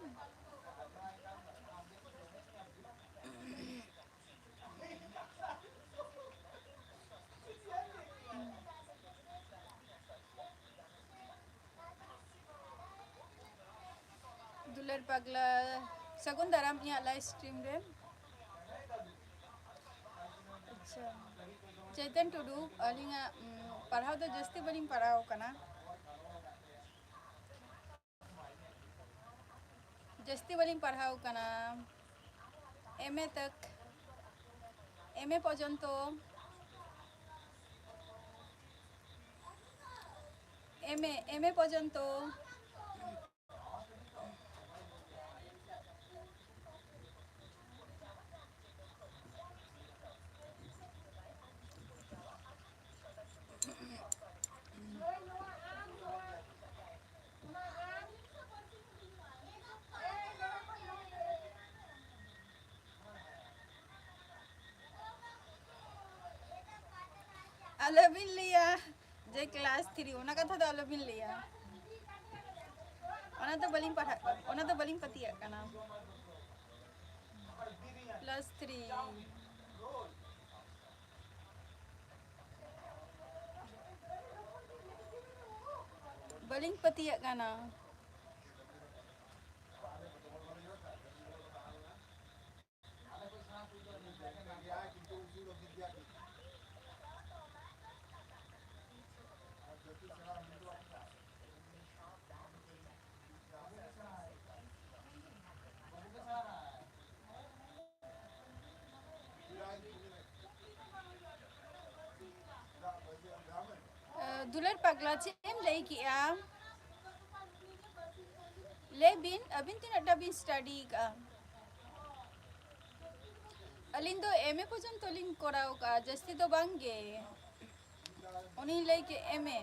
ᱫᱩᱞᱟᱹᱲ ᱯᱟᱜᱽᱞᱟ, ᱥᱟᱹᱜᱩᱱ ᱫᱟᱨᱟᱢ ᱤᱧᱟᱹᱜ live stream ᱨᱮ᱾ ᱟᱪᱪᱷᱟ, ᱪᱳᱭᱛᱚᱱ ᱴᱩᱰᱩ, ᱟᱹᱞᱤᱧᱟᱜ, ᱩᱢ, ᱯᱟᱲᱦᱟᱣ ᱫᱚ ᱡᱟᱹᱥᱛᱤ ᱵᱟᱹᱞᱤᱧ ᱯᱟᱲᱦᱟᱣ ᱠᱟᱱᱟ᱾ ᱡᱟᱹᱥᱛᱤ ᱵᱟᱹᱞᱤᱧ ᱯᱟᱲᱦᱟᱣ ᱠᱟᱱᱟ, M A ᱛᱚᱠ, M A ᱯᱚᱨᱡᱚᱱᱛᱚ, M A, M A ᱯᱚᱨᱡᱚᱱᱛᱚ᱾ ᱟᱞᱚᱵᱤᱱ ᱞᱟᱹᱭᱟ ᱡᱮ ᱠᱞᱟᱥ ᱛᱷᱨᱤ, ᱚᱱᱟ ᱠᱟᱛᱷᱟ ᱫᱚ ᱟᱞᱚᱵᱤᱱ ᱞᱟᱹᱭᱟ᱾ ᱚᱱᱟ ᱫᱚ ᱵᱟᱹᱞᱤᱧ ᱯᱟᱲᱦᱟᱜ ᱠᱟᱱᱟ, ᱚᱱᱟ ᱫᱚ ᱵᱟᱹᱞᱤᱧ ᱯᱟᱹᱛᱭᱟᱹᱜ ᱠᱟᱱᱟ᱾ Class three. ᱵᱟᱹᱞᱤᱧ ᱯᱟᱹᱛᱭᱟᱹᱜ ᱠᱟᱱᱟ᱾ ᱫᱩᱞᱟᱹᱲ ᱯᱟᱜᱽᱞᱟ, ᱪᱮᱫ ᱮᱢ ᱞᱟᱹᱭ ᱠᱮᱜᱼᱟ? ᱞᱟᱹᱭ ᱵᱤᱱ, ᱟᱹᱵᱤᱱ ᱛᱤᱱᱟᱹᱜ ᱴᱟ ᱵᱤᱱ ᱥᱴᱟᱰᱤ ᱠᱟᱜᱼᱟ? ᱟᱹᱞᱤᱧ ᱫᱚ ᱮᱢ ᱮ ᱯᱚᱨᱡᱚᱱᱛᱚ ᱞᱤᱧ ᱠᱚᱨᱟᱣ ᱠᱟᱜᱼᱟ, ᱡᱟᱹᱥᱛᱤ ᱫᱚ ᱵᱟᱝ ᱜᱮ᱾ ᱩᱱᱤᱧ ᱞᱟᱹᱭ ᱠᱮᱫ ᱮᱢ ᱮ᱾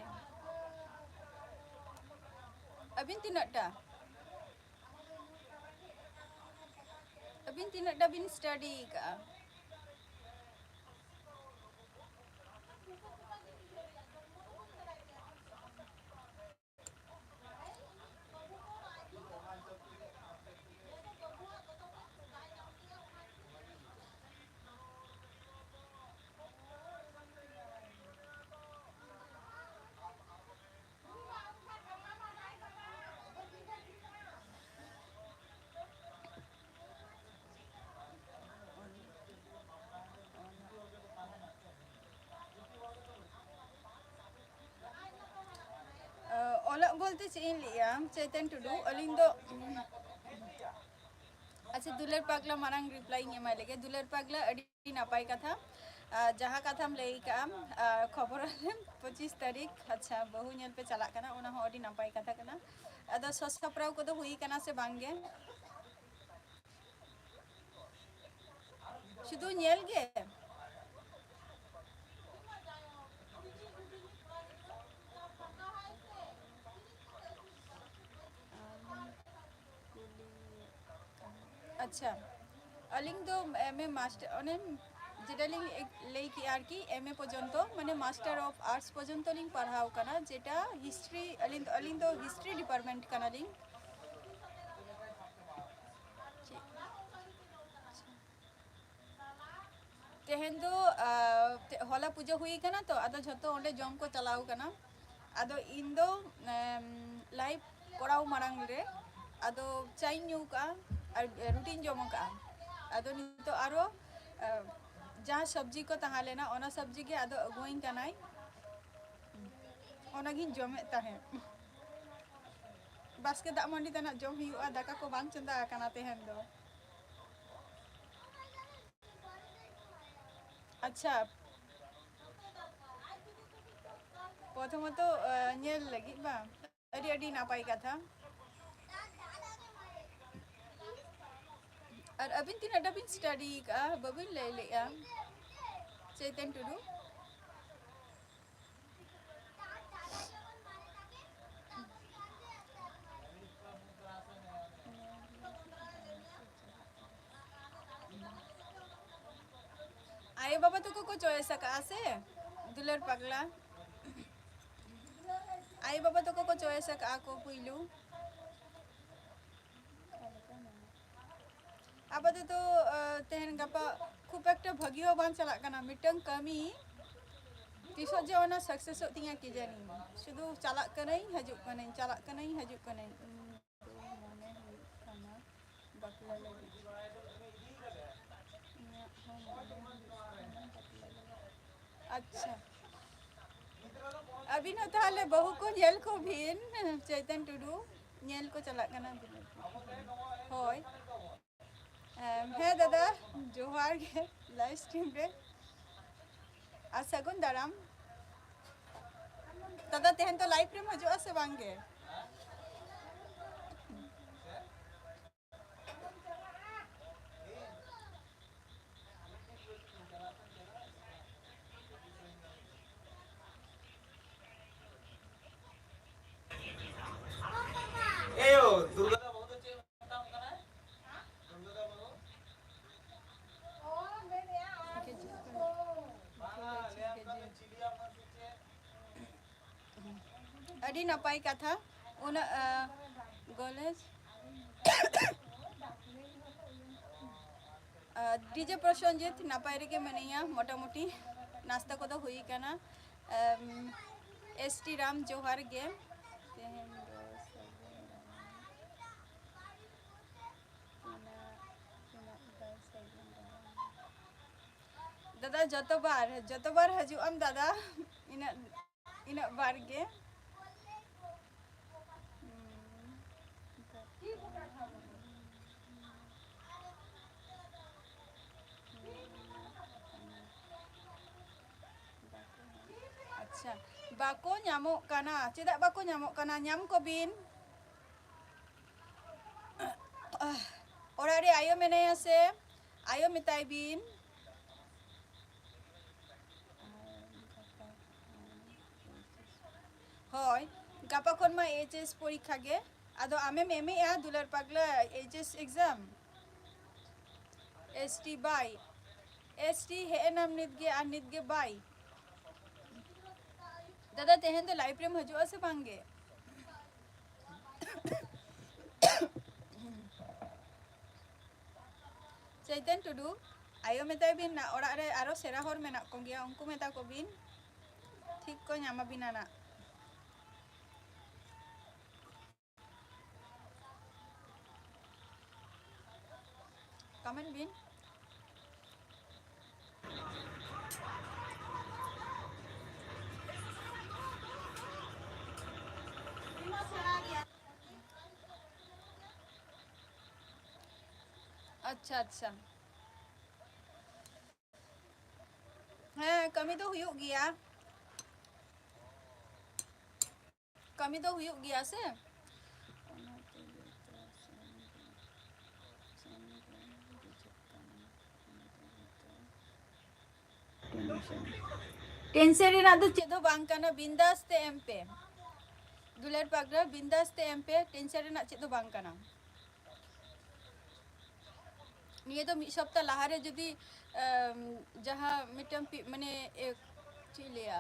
ᱟᱹᱵᱤᱱ ᱛᱤᱱᱟᱹᱜ ᱴᱟ? ᱟᱹᱵᱤᱱ ᱛᱤᱱᱟᱹᱜ ᱴᱟ ᱵᱤᱱ ᱥᱴᱟᱰᱤ ᱠᱟᱜᱼᱟ? ᱚᱞᱚᱜ ᱵᱚᱞᱛᱮ ᱪᱮᱫ ᱤᱧ ᱞᱟᱹᱭᱟ, ᱪᱳᱭᱛᱚᱱ ᱴᱩᱰᱩ, ᱟᱹᱞᱤᱧ ᱫᱚ, ᱟᱪᱪᱷᱟ, ᱫᱩᱞᱟᱹᱲ ᱯᱟᱜᱽᱞᱟ ᱢᱟᱨᱟᱝ ᱨᱤᱯᱞᱟᱭ ᱤᱧ ᱮᱢᱟᱭ ᱞᱮᱜᱮ᱾ ᱫᱩᱞᱟᱹᱲ ᱯᱟᱜᱽᱞᱟ, ᱟᱹᱰᱤ ᱱᱟᱯᱟᱭ ᱠᱟᱛᱷᱟ᱾ ᱟᱨ ᱡᱟᱦᱟᱸ ᱠᱟᱛᱷᱟᱢ ᱞᱟᱹᱭ ᱠᱟᱜᱼᱟ, ᱟᱨ ᱠᱷᱚᱵᱚᱨ ᱟᱞᱮᱢ ᱯᱚᱸᱪᱤᱥ ᱛᱟᱹᱨᱤᱠᱷ, ᱟᱪᱪᱷᱟ, ᱵᱟᱹᱦᱩ ᱧᱮᱞ ᱯᱮ ᱪᱟᱞᱟᱜ ᱠᱟᱱᱟ, ᱚᱱᱟ ᱦᱚᱸ ᱟᱹᱰᱤ ᱱᱟᱯᱟᱭ ᱠᱟᱛᱷᱟ ᱠᱟᱱᱟ᱾ ᱟᱫᱚ ᱥᱟᱡᱽ ᱥᱟᱯᱲᱟᱣ ᱠᱚᱫᱚ ᱦᱩᱭ ᱠᱟᱱᱟ ᱥᱮ ᱵᱟᱝ ᱜᱮ? ᱥᱩᱫᱷᱩ ᱧᱮᱞ ᱜᱮ? ᱟᱪᱪᱷᱟ, ᱟᱹᱞᱤᱧ ᱫᱚ ᱮᱢ ᱮ ᱢᱟᱥᱴᱟᱨ, ᱚᱱᱮ ᱡᱮᱴᱟ ᱞᱤᱧ ᱞᱟᱹᱭ ᱠᱮᱜᱼᱟ ᱟᱨᱠᱤ, ᱮᱢ ᱮ ᱯᱚᱨᱡᱚᱱᱛᱚ, ᱢᱟᱱᱮ Master of Arts ᱯᱚᱨᱡᱚᱱᱛᱚ ᱞᱤᱧ ᱯᱟᱲᱦᱟᱣ ᱠᱟᱱᱟ, ᱡᱮᱴᱟ ᱦᱤᱥᱴᱨᱤ, ᱟᱹᱞᱤᱧ ᱫᱚ, ᱟᱹᱞᱤᱧ ᱫᱚ ᱦᱤᱥᱴᱨᱤ ᱰᱤᱯᱟᱨᱴᱢᱮᱱᱴ ᱠᱟᱱᱟᱞᱤᱧ᱾ ᱛᱮᱦᱮᱧ ᱫᱚ, ᱟ, ᱛᱮ-, ᱦᱚᱞᱟ ᱯᱩᱡᱟᱹ ᱦᱩᱭ ᱠᱟᱱᱟ ᱛᱚ, ᱟᱫᱚ ᱡᱷᱚᱛᱚ ᱚᱸᱰᱮ ᱡᱚᱢ ᱠᱚ ᱪᱟᱞᱟᱣ ᱠᱟᱱᱟ᱾ ᱟᱫᱚ ᱤᱧ ᱫᱚ, ᱮᱢ, ᱞᱟᱭᱤᱵᱷ ᱠᱚᱨᱟᱣ ᱢᱟᱲᱟᱝ ᱨᱮ ᱟᱫᱚ ᱪᱟᱧ ᱧᱩ ᱠᱟᱜᱼᱟ ᱟᱨ ᱨᱩᱴᱤᱧ ᱡᱚᱢ ᱠᱟᱜᱼᱟ᱾ ᱟᱫᱚ ᱱᱤᱛᱚᱜ ᱟᱨᱚ, ᱮ, ᱡᱟᱦᱟᱸ ᱥᱚᱵᱽᱡᱤ ᱠᱚ ᱛᱟᱦᱮᱸ ᱞᱮᱱᱟ, ᱚᱱᱟ ᱥᱚᱵᱽᱡᱤ ᱜᱮ ᱟᱫᱚ ᱟᱹᱜᱩᱣᱟᱹᱧ ᱠᱟᱱᱟᱭ, ᱚᱱᱟᱜᱤᱧ ᱡᱚᱢᱮᱫ ᱛᱟᱦᱮᱸᱫ᱾ ᱵᱟᱥᱠᱮ ᱫᱟᱜ ᱢᱟᱹᱰᱤ ᱛᱟᱱᱟᱜ ᱡᱚᱢ ᱦᱩᱭᱩᱜᱼᱟ, ᱫᱟᱠᱟ ᱠᱚ ᱵᱟᱝ ᱪᱚᱸᱫᱟ ᱟᱠᱟᱱᱟ ᱛᱮᱦᱮᱧ ᱫᱚ᱾ ᱟᱪᱪᱷᱟ, ᱯᱨᱚᱛᱷᱚᱢᱚᱛᱚ, ᱟ, ᱧᱮᱞ ᱞᱟᱹᱜᱤᱫ ᱵᱟᱝ? ᱟᱹᱰᱤ, ᱟᱹᱰᱤ ᱱᱟᱯᱟᱭ ᱠᱟᱛᱷᱟ᱾ ᱟᱨ ᱟᱹᱵᱤᱱ ᱛᱤᱱᱟᱹᱜ ᱴᱟ ᱵᱤᱱ ᱥᱴᱟᱰᱤ ᱠᱟᱜᱼᱟ? ᱵᱟᱹᱵᱤᱱ ᱞᱟᱹᱭ ᱞᱮᱜᱼᱟ, ᱪᱳᱭᱛᱚᱱ ᱴᱩᱰᱩ? ᱟᱭᱳ ᱵᱟᱵᱟ ᱛᱟᱠᱚ ᱠᱚ ᱪᱚᱭᱮᱥ ᱟᱠᱟᱜᱼᱟ ᱥᱮ ᱫᱩᱞᱟᱹᱲ ᱯᱟᱜᱽᱞᱟ? ᱟᱭᱳ ᱵᱟᱵᱟ ᱛᱟᱠᱚ ᱠᱚ ᱪᱚᱭᱮᱥ ᱟᱠᱟᱜᱼᱟ ᱠᱚ ᱯᱩᱭᱞᱩ᱾ ᱟᱯᱟᱛᱚᱛᱚ, ᱟ, ᱛᱮᱦᱮᱧ ᱜᱟᱯᱟ ᱠᱷᱩᱵ ᱮᱠᱴᱟ ᱵᱷᱟᱹᱜᱤ ᱦᱚᱸ ᱵᱟᱝ ᱪᱟᱞᱟᱜ ᱠᱟᱱᱟ᱾ ᱢᱤᱫᱴᱟᱝ ᱠᱟᱹᱢᱤ ᱛᱤᱥᱚᱜ ᱡᱮ ᱚᱱᱟ ᱥᱟᱠᱥᱮᱥᱚᱜ ᱛᱤᱧᱟ ᱠᱤ ᱡᱟᱹᱱᱤ᱾ ᱥᱩᱫᱷᱩ ᱪᱟᱞᱟᱜ ᱠᱟᱹᱱᱟᱹᱧ, ᱦᱤᱡᱩᱜ ᱠᱟᱹᱱᱟᱹᱧ, ᱪᱟᱞᱟᱜ ᱠᱟᱹᱱᱟᱹᱧ, ᱦᱤᱡᱩᱜ ᱠᱟᱹᱱᱟᱹᱧ᱾ ᱤᱧ ᱫᱚ ᱢᱚᱱᱮ ᱦᱩᱭᱩᱜ ᱠᱟᱱᱟ ᱵᱟᱯᱞᱟ ᱞᱟᱹᱜᱤᱫ᱾ ᱤᱧᱟᱹᱜ ᱦᱚᱸ ᱢᱚᱱᱮ ᱦᱩᱭᱩᱜ ᱠᱟᱱᱟ ᱵᱟᱯᱞᱟ ᱞᱟᱹᱜᱤᱫ᱾ ᱟᱪᱪᱷᱟ, ᱟᱹᱵᱤᱱ ᱦᱚᱸ ᱛᱟᱦᱚᱞᱮ ᱵᱟᱹᱦᱩ ᱠᱚ ᱧᱮᱞ ᱠᱚᱵᱤᱱ, ᱪᱳᱭᱛᱚᱱ ᱴᱩᱰᱩ, ᱧᱮᱞ ᱠᱚ ᱪᱟᱞᱟᱜ ᱠᱟᱱᱟ ᱵᱤᱱ᱾ ᱦᱳᱭ᱾ ᱮᱢ, ᱦᱮᱸ ᱫᱟᱫᱟ, ᱡᱚᱦᱟᱨ ᱜᱮ ᱞᱟᱭᱤᱵᱷ ᱥᱴᱨᱤᱢ ᱨᱮ᱾ ᱟᱨ ᱥᱟᱹᱜᱩᱱ ᱫᱟᱨᱟᱢ᱾ ᱫᱟᱫᱟ, ᱛᱮᱦᱮᱧ ᱫᱚ ᱞᱟᱭᱤᱵᱷ ᱨᱮᱢ ᱦᱤᱡᱩᱜᱼᱟ ᱥᱮ ᱵᱟᱝ ᱜᱮ? ᱟᱹᱰᱤ ᱱᱟᱯᱟᱭ ᱠᱟᱛᱷᱟ᱾ ᱩᱱᱟᱹᱜ, ᱟ, ᱜᱚᱞᱮᱡᱽ, ᱟ, ᱰᱤᱡᱮ ᱯᱨᱚᱥᱚᱱᱡᱤᱛ ᱱᱟᱯᱟᱭ ᱨᱮᱜᱮ ᱢᱮᱱᱟᱭᱟ, ᱢᱚᱴᱟᱢᱩᱴᱤ ᱱᱟᱥᱛᱟ ᱠᱚᱫᱚ ᱦᱩᱭ ᱠᱟᱱᱟ᱾ ᱮᱢ, ᱮᱥ ᱴᱤ ᱨᱟᱢ ᱡᱚᱦᱟᱨ ᱜᱮ᱾ ᱛᱮᱦᱮᱧ ᱫᱚ ᱥᱟᱹᱜᱩᱱ ᱫᱟᱨᱟᱢ᱾ ᱛᱤᱱᱟᱹᱜ, ᱛᱤᱱᱟᱹᱜ ᱵᱟᱨ ᱥᱟᱹᱜᱩᱱ ᱫᱟᱨᱟᱢ᱾ ᱫᱟᱫᱟ, ᱡᱚᱛᱚ ᱵᱟᱨ, ᱡᱚᱛᱚ ᱵᱟᱨ ᱦᱤᱡᱩᱜ ᱟᱢ ᱫᱟᱫᱟ, ᱤᱱᱟᱹᱜ, ᱤᱱᱟᱹᱜ ᱵᱟᱨ ᱜᱮ᱾ ᱦᱩᱸ᱾ ᱟᱪᱪᱷᱟ, ᱵᱟᱠᱚ ᱧᱟᱢᱚᱜ ᱠᱟᱱᱟ᱾ ᱪᱮᱫᱟᱜ ᱵᱟᱠᱚ ᱧᱟᱢᱚᱜ ᱠᱟᱱᱟ? ᱧᱟᱢ ᱠᱚᱵᱤᱱ᱾ ᱚᱲᱟᱜ ᱨᱮ ᱟᱭᱳ ᱢᱮᱱᱟᱭᱟ ᱥᱮ? ᱟᱭᱳ ᱢᱮᱛᱟᱭ ᱵᱤᱱ᱾ ᱦᱳᱭ, ᱜᱟᱯᱟ ᱠᱷᱚᱱ ᱢᱟ ᱮᱭᱤᱪ ᱮᱥ ᱯᱚᱨᱤᱠᱠᱷᱟ ᱜᱮ᱾ ᱟᱫᱚ ᱟᱢᱮᱢ ᱮᱢᱮᱜᱼᱟ ᱫᱩᱞᱟᱹᱲ ᱯᱟᱜᱽᱞᱟ H S exam? S T ᱵᱟᱭ, ᱮᱥ ᱴᱤ ᱦᱮᱡ ᱮᱱᱟᱢ ᱱᱤᱛ ᱜᱮ ᱟᱨ ᱱᱤᱛ ᱜᱮ ᱵᱟᱭ᱾ ᱫᱟᱫᱟ, ᱛᱮᱦᱮᱧ ᱫᱚ ᱞᱟᱭᱤᱵᱷ ᱨᱮᱢ ᱦᱤᱡᱩᱜᱼᱟ ᱥᱮ ᱵᱟᱝ ᱜᱮ? ᱪᱳᱭᱛᱚᱱ ᱴᱩᱰᱩ, ᱟᱭᱳ ᱢᱮᱛᱟᱭ ᱵᱤᱱ ᱱᱟ, ᱚᱲᱟᱜ ᱨᱮ ᱟᱨᱚ ᱥᱮᱬᱟ ᱦᱚᱲ ᱢᱮᱱᱟᱜ ᱠᱚᱜᱮᱭᱟ, ᱩᱱᱠᱩ ᱢᱮᱛᱟ ᱠᱚᱵᱤᱱ, ᱴᱷᱤᱠ ᱠᱚ ᱧᱟᱢ ᱟᱵᱤᱱᱟ ᱱᱟᱜ᱾ ᱠᱚᱢᱮᱱᱴ ᱵᱤᱱ᱾ ᱟᱪᱪᱷᱟ, ᱟᱪᱪᱷᱟ᱾ ᱦᱮᱸ, ᱠᱟᱹᱢᱤ ᱫᱚ ᱦᱩᱭᱩᱜ ᱜᱮᱭᱟ᱾ ᱠᱟᱹᱢᱤ ᱫᱚ ᱦᱩᱭᱩᱜ ᱜᱮᱭᱟ ᱥᱮ? ᱴᱮᱱᱥᱮᱱ ᱨᱮᱱᱟᱜ ᱫᱚ ᱪᱮᱫ ᱦᱚᱸ ᱵᱟᱝ ᱠᱟᱱᱟ, ᱵᱤᱱᱫᱟᱥ ᱛᱮ ᱮᱢ ᱯᱮ᱾ ᱫᱩᱞᱟᱹᱲ ᱯᱟᱜᱽᱨᱟ, ᱵᱤᱱᱫᱟᱥ ᱛᱮ ᱮᱢ ᱯᱮ, ᱴᱮᱱᱥᱮᱱ ᱨᱮᱱᱟᱜ ᱪᱮᱫ ᱦᱚᱸ ᱵᱟᱝ ᱠᱟᱱᱟ᱾ ᱱᱤᱭᱟᱹ ᱫᱚ ᱢᱤᱫ ᱥᱚᱯᱛᱟ ᱞᱟᱦᱟᱨᱮ ᱡᱩᱫᱤ, ᱮᱢ, ᱡᱟᱦᱟᱸ ᱢᱤᱫᱴᱟᱝ ᱯᱤ-, ᱢᱟᱱᱮ, ᱮ, ᱪᱮᱫ ᱤᱧ ᱞᱟᱹᱭᱟ,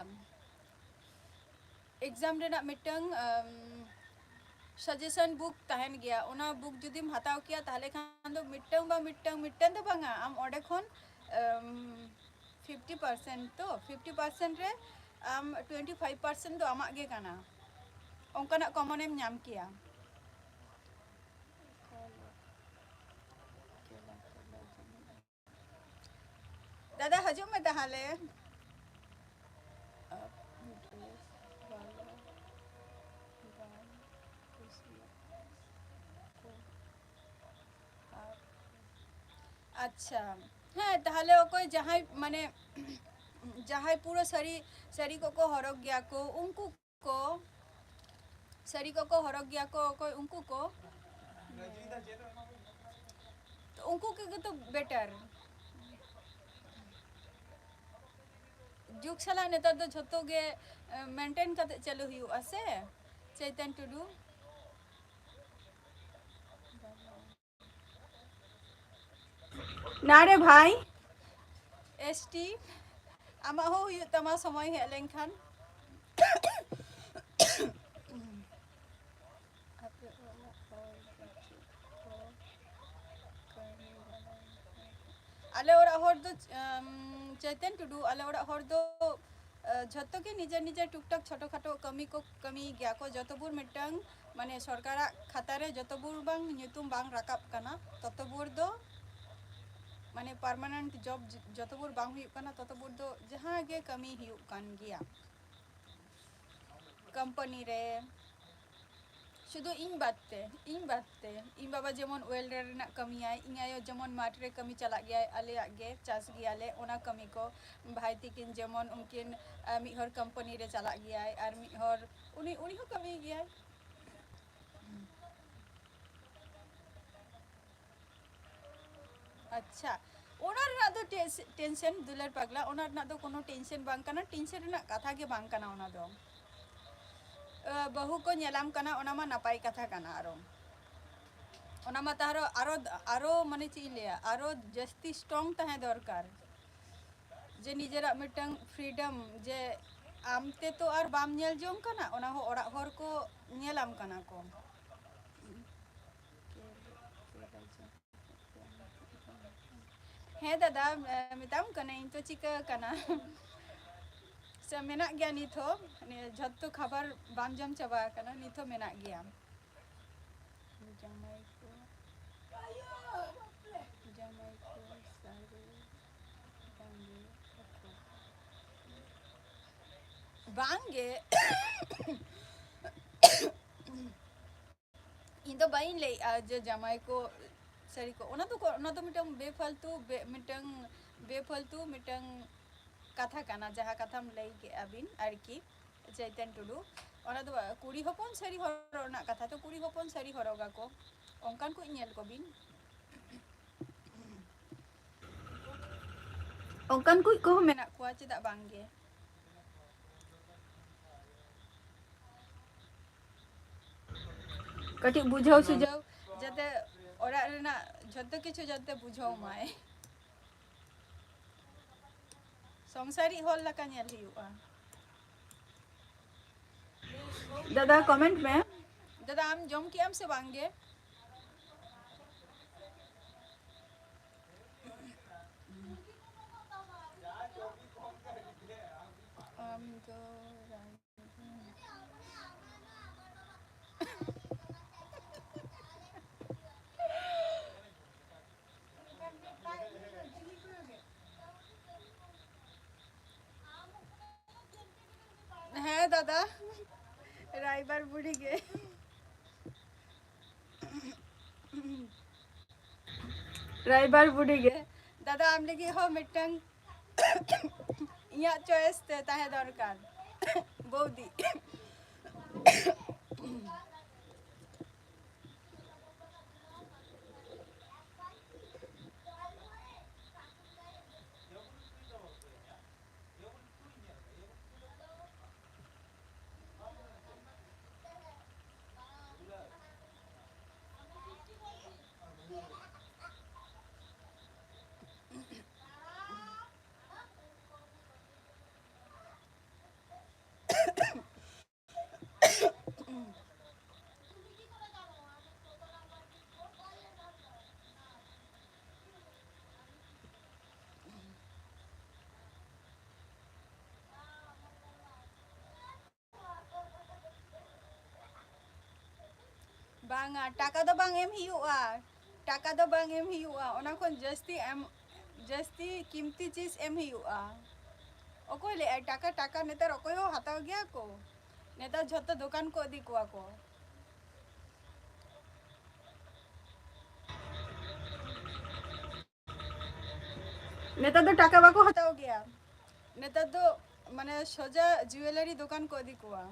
ᱮᱠᱡᱟᱢ ᱨᱮᱱᱟᱜ ᱢᱤᱫᱴᱟᱝ ᱥᱟᱡᱮᱥᱚᱱ ᱵᱩᱠ ᱛᱟᱦᱮᱱ ᱜᱮᱭᱟ, ᱚᱱᱟ ᱵᱩᱠ ᱡᱩᱫᱤᱢ ᱦᱟᱛᱟᱣ ᱠᱮᱭᱟ, ᱛᱟᱦᱚᱞᱮ ᱠᱷᱟᱱ ᱫᱚ ᱢᱤᱫᱴᱟᱝ ᱵᱟ ᱢᱤᱫᱴᱟᱝ, ᱢᱤᱫᱴᱟᱝ ᱫᱚ ᱵᱟᱝᱟ, ᱟᱢ ᱚᱸᱰᱮ ᱠᱷᱚᱱ ᱯᱷᱤᱯᱴᱤ ᱯᱟᱨᱥᱮᱱᱴ ᱛᱚ, ᱯᱷᱤᱯᱴᱤ ᱯᱟᱨᱥᱮᱱᱴ ᱨᱮ ᱟᱢ ᱴᱩᱭᱮᱱᱴᱤ ᱯᱷᱟᱭᱤᱵᱷ ᱯᱟᱨᱥᱮᱱᱴ ᱫᱚ ᱟᱢᱟᱜ ᱜᱮ ᱠᱟᱱᱟ, ᱚᱱᱠᱟᱱᱟᱜ ᱠᱚᱢᱚᱱ ᱮᱢ ᱧᱟᱢ ᱠᱮᱭᱟ᱾ ᱫᱟᱫᱟ, ᱦᱤᱡᱩᱜ ᱢᱮ ᱛᱟᱦᱚᱞᱮ᱾ ᱟᱪᱪᱷᱟ, ᱦᱮᱸ, ᱛᱟᱦᱚᱞᱮ ᱚᱠᱚᱭ ᱡᱟᱦᱟᱸᱭ, ᱢᱟᱱᱮ, ᱡᱟᱦᱟᱸᱭ ᱯᱩᱨᱟᱹ ᱥᱟᱹᱲᱤ, ᱥᱟᱹᱲᱤ ᱠᱚᱠᱚ ᱦᱚᱨᱚᱜ ᱜᱮᱭᱟ ᱠᱚ, ᱩᱱᱠᱩ ᱠᱚ, ᱥᱟᱹᱲᱤ ᱠᱚᱠᱚ ᱦᱚᱨᱚᱜ ᱜᱮᱭᱟ ᱠᱚ, ᱚᱠᱚᱭ ᱩᱱᱠᱩ ᱠᱚ? ᱛᱚ ᱩᱱᱠᱩ ᱠᱚᱜᱮ ᱛᱚ ᱵᱮᱴᱟᱨ᱾ ᱡᱩᱜᱽ ᱥᱟᱞᱟᱜ ᱱᱮᱛᱟᱨ ᱫᱚ ᱡᱷᱚᱛᱚ ᱜᱮ ᱢᱮᱱᱴᱮᱱ ᱠᱟᱛᱮ ᱪᱟᱹᱞᱩ ᱦᱩᱭᱩᱜᱼᱟ ᱥᱮ, ᱪᱳᱭᱛᱚᱱ ᱴᱩᱰᱩ? ᱱᱟ ᱨᱮ ᱵᱷᱟᱭ, ᱮᱥ ᱴᱤ, ᱟᱢᱟᱜ ᱦᱚᱸ ᱦᱩᱭᱩᱜ ᱛᱟᱢᱟ ᱥᱚᱢᱚᱭ ᱦᱮᱡ ᱞᱮᱱᱠᱷᱟᱱ᱾ ᱟᱯᱮ ᱚᱲᱟᱜ ᱦᱚᱲ ᱫᱚ ᱪᱮᱫ ᱠᱚ ᱠᱟᱹᱢᱤ ᱵᱟᱲᱟᱭᱟ? ᱟᱞᱮ ᱚᱲᱟᱜ ᱦᱚᱲ ᱫᱚ, ᱟᱢ, ᱪᱳᱭᱛᱚᱱ ᱴᱩᱰᱩ, ᱟᱞᱮ ᱚᱲᱟᱜ ᱦᱚᱲ ᱫᱚ ᱡᱷᱚᱛᱚ ᱜᱮ ᱱᱤᱡᱮᱨ ᱱᱤᱡᱮᱨ ᱴᱩᱠ ᱴᱟᱠ ᱪᱷᱳᱴᱳ ᱠᱷᱟᱴᱳ ᱠᱟᱹᱢᱤ ᱠᱚ ᱠᱟᱹᱢᱤᱭ ᱜᱮᱭᱟ ᱠᱚ᱾ ᱡᱚᱛᱚ ᱵᱷᱳᱨ ᱢᱤᱫᱴᱟᱝ, ᱢᱟᱱᱮ, ᱥᱚᱨᱠᱟᱨᱟᱜ ᱠᱷᱟᱛᱟ ᱨᱮ ᱡᱚᱛᱚ ᱵᱷᱳᱨ ᱵᱟᱝ ᱧᱩᱛᱩᱢ ᱵᱟᱝ ᱨᱟᱠᱟᱵ ᱠᱟᱱᱟ, ᱛᱚᱛᱚ ᱵᱷᱳᱨ ᱫᱚ, ᱢᱟᱱᱮ, ᱯᱟᱨᱢᱟᱱᱮᱱᱴ ᱡᱚᱵ ᱡᱚᱛᱚ ᱵᱷᱳᱨ ᱵᱟᱝ ᱦᱩᱭᱩᱜ ᱠᱟᱱᱟ, ᱛᱚᱛᱚ ᱵᱷᱳᱨ ᱫᱚ ᱡᱟᱦᱟᱸ ᱜᱮ ᱠᱟᱹᱢᱤ ᱦᱩᱭᱩᱜ ᱠᱟᱱ ᱜᱮᱭᱟ ᱠᱳᱢᱯᱟᱱᱤ ᱨᱮ᱾ ᱥᱩᱫᱷᱩ ᱤᱧ ᱵᱟᱫ ᱛᱮ, ᱤᱧ ᱵᱟᱫ ᱛᱮ, ᱤᱧ ᱵᱟᱵᱟ ᱡᱮᱢᱚᱱ ᱳᱭᱮᱞᱰᱟᱨ ᱨᱮᱱᱟᱜ ᱠᱟᱹᱢᱤᱭᱟᱭ, ᱤᱧ ᱟᱭᱳ ᱡᱮᱢᱚᱱ ᱢᱟᱴᱷ ᱨᱮ ᱠᱟᱹᱢᱤ ᱪᱟᱞᱟᱜ ᱜᱮᱭᱟᱭ, ᱟᱞᱮᱭᱟᱜ ᱜᱮ ᱪᱟᱥ ᱜᱮᱭᱟᱞᱮ, ᱚᱱᱟ ᱠᱟᱹᱢᱤ ᱠᱚ᱾ ᱵᱷᱟᱭ ᱛᱤᱠᱤᱱ ᱡᱮᱢᱚᱱ ᱩᱱᱠᱤᱱ, ᱟᱸ, ᱢᱤᱫ ᱦᱚᱲ ᱠᱳᱢᱯᱟᱱᱤ ᱨᱮ ᱪᱟᱞᱟᱜ ᱜᱮᱭᱟᱭ ᱟᱨ ᱢᱤᱫ ᱦᱚᱲ ᱩᱱᱤ, ᱩᱱᱤ ᱦᱚᱸ ᱠᱟᱹᱢᱤ ᱜᱮᱭᱟᱭ᱾ ᱟᱪᱪᱷᱟ, ᱚᱱᱟ ᱨᱮᱱᱟᱜ ᱫᱚ ᱴᱮᱱᱥ-, ᱴᱮᱱᱥᱮᱱ ᱫᱩᱞᱟᱹᱲ ᱯᱟᱜᱽᱞᱟ, ᱚᱱᱟ ᱨᱮᱱᱟᱜ ᱫᱚ ᱠᱳᱱᱳ ᱴᱮᱱᱥᱮᱱ ᱵᱟᱝ ᱠᱟᱱᱟ, ᱴᱮᱱᱥᱮᱱ ᱨᱮᱱᱟᱜ ᱠᱟᱛᱷᱟ ᱜᱮ ᱵᱟᱝ ᱠᱟᱱᱟ ᱚᱱᱟ ᱫᱚ᱾ ᱟᱹ, ᱵᱟᱹᱦᱩ ᱠᱚ ᱧᱮᱞᱟᱢ ᱠᱟᱱᱟ, ᱚᱱᱟ ᱢᱟ ᱱᱟᱯᱟᱭ ᱠᱟᱛᱷᱟ ᱠᱟᱱᱟ᱾ ᱟᱨᱚ ᱚᱱᱟ ᱢᱟ ᱛᱟᱦᱚᱞᱮ ᱟᱨᱚ, ᱟᱨᱚ ᱢᱟᱱᱮ ᱪᱮᱫ ᱤᱧ ᱞᱟᱹᱭᱟ, ᱟᱨᱚ ᱡᱟᱹᱥᱛᱤ ᱥᱴᱨᱚᱝ ᱛᱟᱦᱮᱸ ᱫᱚᱨᱠᱟᱨ, ᱡᱮ ᱱᱤᱡᱮᱨᱟᱜ ᱢᱤᱫᱴᱟᱝ ᱯᱷᱨᱤᱰᱚᱢ, ᱡᱮ ᱟᱢ ᱛᱮ ᱛᱚ ᱟᱨ ᱵᱟᱢ ᱧᱮᱞ ᱡᱚᱝ ᱠᱟᱱᱟ, ᱚᱱᱟ ᱦᱚᱸ ᱚᱲᱟᱜ ᱦᱚᱲ ᱠᱚ ᱧᱮᱞᱟᱢ ᱠᱟᱱᱟ ᱠᱚ᱾ ᱦᱮᱸ ᱫᱟᱫᱟ, ᱢᱮᱛᱟᱢ ᱠᱟᱹᱱᱟᱹᱧ ᱛᱚ ᱪᱤᱠᱟᱹ ᱠᱟᱱᱟ? ᱥᱮ ᱢᱮᱱᱟᱜ ᱜᱮᱭᱟ ᱱᱤᱛ ᱦᱚᱸ, ᱡᱷᱚᱛᱚ ᱠᱷᱟᱵᱟᱨ ᱵᱟᱢ ᱡᱚᱢ ᱪᱟᱵᱟ ᱟᱠᱟᱱᱟ, ᱱᱤᱛ ᱦᱚᱸ ᱢᱮᱱᱟᱜ ᱜᱮᱭᱟ᱾ ᱡᱟᱢᱟᱭ ᱠᱚ, ᱡᱟᱢᱟᱭ ᱠᱚ ᱥᱟᱹᱨᱤ ᱵᱟᱝᱜᱮ ᱟᱠᱚ᱾ ᱵᱟᱝᱜᱮ᱾ ᱤᱧ ᱫᱚ ᱵᱟᱹᱧ ᱞᱟᱹᱭᱮᱜᱼᱟ ᱡᱮ ᱡᱟᱢᱟᱭ ᱠᱚ ᱥᱟᱹᱨᱤ ᱠᱚ, ᱚᱱᱟ ᱫᱚ ᱠᱚ-, ᱚᱱᱟ ᱫᱚ ᱢᱤᱫᱴᱟᱝ ᱵᱮᱯᱷᱟᱞᱛᱩ, ᱵᱮ-, ᱢᱤᱫᱴᱟᱝ ᱵᱮᱯᱷᱟᱞᱛᱩ ᱢᱤᱫᱴᱟᱝ ᱠᱟᱛᱷᱟ ᱠᱟᱱᱟ, ᱡᱟᱦᱟᱸ ᱠᱟᱛᱷᱟᱢ ᱞᱟᱹᱭ ᱠᱮᱜᱼᱟ ᱵᱤᱱ ᱟᱨᱠᱤ, ᱪᱳᱭᱛᱚᱱ ᱴᱩᱰᱩ, ᱚᱱᱟ ᱫᱚ ᱠᱩᱲᱤ ᱦᱚᱯᱚᱱ ᱥᱟᱹᱨᱤ ᱦᱚᱨᱚᱜ ᱨᱮᱱᱟᱜ ᱠᱟᱛᱷᱟ ᱛᱚ, ᱠᱩᱲᱤ ᱦᱚᱯᱚᱱ ᱥᱟᱹᱨᱤ ᱦᱚᱨᱚᱜᱟᱠᱚ, ᱚᱱᱠᱟᱱ ᱠᱚ ᱧᱮᱞ ᱠᱚᱵᱤᱱ, ᱚᱱᱠᱟᱱ ᱠᱩᱡ ᱠᱚᱦᱚᱸ ᱢᱮᱱᱟᱜ ᱠᱚᱣᱟ, ᱪᱮᱫᱟᱜ ᱵᱟᱝ ᱜᱮ? ᱠᱟᱹᱴᱤᱡ ᱵᱩᱡᱷᱟᱹᱣ ᱥᱩᱡᱷᱟᱹᱣ, ᱡᱟᱛᱮ ᱚᱲᱟᱜ ᱨᱮᱱᱟᱜ ᱡᱷᱚᱛᱚ ᱠᱤᱪᱷᱩ ᱡᱟᱛᱮ ᱵᱩᱡᱷᱟᱹᱣ ᱢᱟᱭ᱾ ᱥᱚᱝᱥᱟᱨᱤᱡ ᱦᱚᱲ ᱞᱮᱠᱟ ᱧᱮᱞ ᱦᱩᱭᱩᱜᱼᱟ᱾ ᱫᱟᱫᱟ, comment ᱢᱮ᱾ ᱫᱟᱫᱟ, ᱟᱢ ᱡᱚᱢ ᱠᱮᱜ ᱟᱢ ᱥᱮ ᱵᱟᱝ ᱜᱮ? ᱟᱢ ᱫᱚ ᱨᱟᱱ ᱦᱮᱸ ᱫᱟᱫᱟ, ᱨᱟᱭᱵᱟᱨ ᱵᱩᱲᱦᱤ ᱜᱮ᱾ ᱨᱟᱭᱵᱟᱨ ᱵᱩᱲᱦᱤ ᱜᱮ᱾ ᱫᱟᱫᱟ, ᱟᱢ ᱞᱟᱹᱜᱤᱫ ᱦᱚᱸ ᱢᱤᱫᱴᱟᱝ ᱤᱧᱟᱹᱜ choice ᱛᱮ ᱛᱟᱦᱮᱸ ᱫᱚᱨᱠᱟᱨ, ᱵᱚᱣᱫᱤ᱾ ᱵᱟᱝᱟ, ᱴᱟᱠᱟ ᱫᱚ ᱵᱟᱝ ᱮᱢ ᱦᱩᱭᱩᱜᱼᱟ, ᱴᱟᱠᱟ ᱫᱚ ᱵᱟᱝ ᱮᱢ ᱦᱩᱭᱩᱜᱼᱟ, ᱚᱱᱟ ᱠᱷᱚᱱ ᱡᱟᱹᱥᱛᱤ ᱮᱢ, ᱡᱟᱹᱥᱛᱤ ᱠᱤᱢᱛᱤ ᱪᱤᱡᱽ ᱮᱢ ᱦᱩᱭᱩᱜᱼᱟ᱾ ᱚᱠᱚᱭ ᱞᱟᱹᱭᱟᱭ ᱴᱟᱠᱟ, ᱴᱟᱠᱟ? ᱱᱮᱛᱟᱨ ᱚᱠᱚᱭ ᱦᱚᱸ ᱦᱟᱛᱟᱣ ᱜᱮᱭᱟ ᱠᱚ? ᱱᱮᱛᱟᱨ ᱡᱷᱚᱛᱚ ᱫᱚᱠᱟᱱ ᱠᱚ ᱤᱫᱤ ᱠᱚᱣᱟ ᱠᱚ᱾ ᱱᱮᱛᱟᱨ ᱫᱚ ᱴᱟᱠᱟ ᱵᱟᱠᱚ ᱦᱟᱛᱟᱣ ᱜᱮᱭᱟ, ᱱᱮᱛᱟᱨ ᱫᱚ ᱢᱟᱱᱮ ᱥᱚᱡᱟ ᱡᱩᱭᱮᱞᱟᱨᱤ ᱫᱚᱠᱟᱱ ᱠᱚ ᱤᱫᱤ ᱠᱚᱣᱟ᱾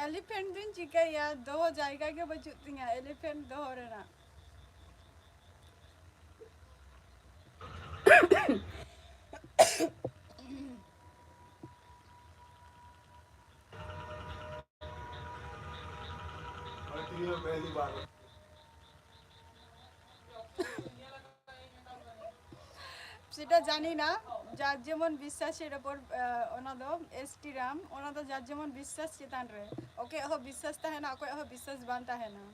ᱮᱞᱤᱯᱷᱮᱱᱴ ᱫᱩᱧ ᱪᱤᱠᱟᱹᱭᱟ? ᱫᱚᱦᱚ ᱡᱟᱭᱜᱟ ᱜᱮ ᱵᱟᱹᱪᱩᱜ ᱛᱤᱧᱟ ᱮᱞᱤᱯᱷᱮᱱᱴ ᱫᱚᱦᱚ ᱨᱮᱱᱟᱜ᱾ সেটা জানি না, যার যেমন বিশ্বাসের ওপর। আহ, ওনা দো এসটি রাম, ওনা দো যার যেমন বিশ্বাস চেতান রে। ᱚᱠᱚᱭᱟᱜ ᱦᱚᱸ ᱵᱤᱥᱥᱟᱥ ᱛᱟᱦᱮᱱᱟ, ᱚᱠᱚᱭᱟᱜ ᱦᱚᱸ ᱵᱤᱥᱥᱟᱥ ᱵᱟᱝ ᱛᱟᱦᱮᱱᱟ᱾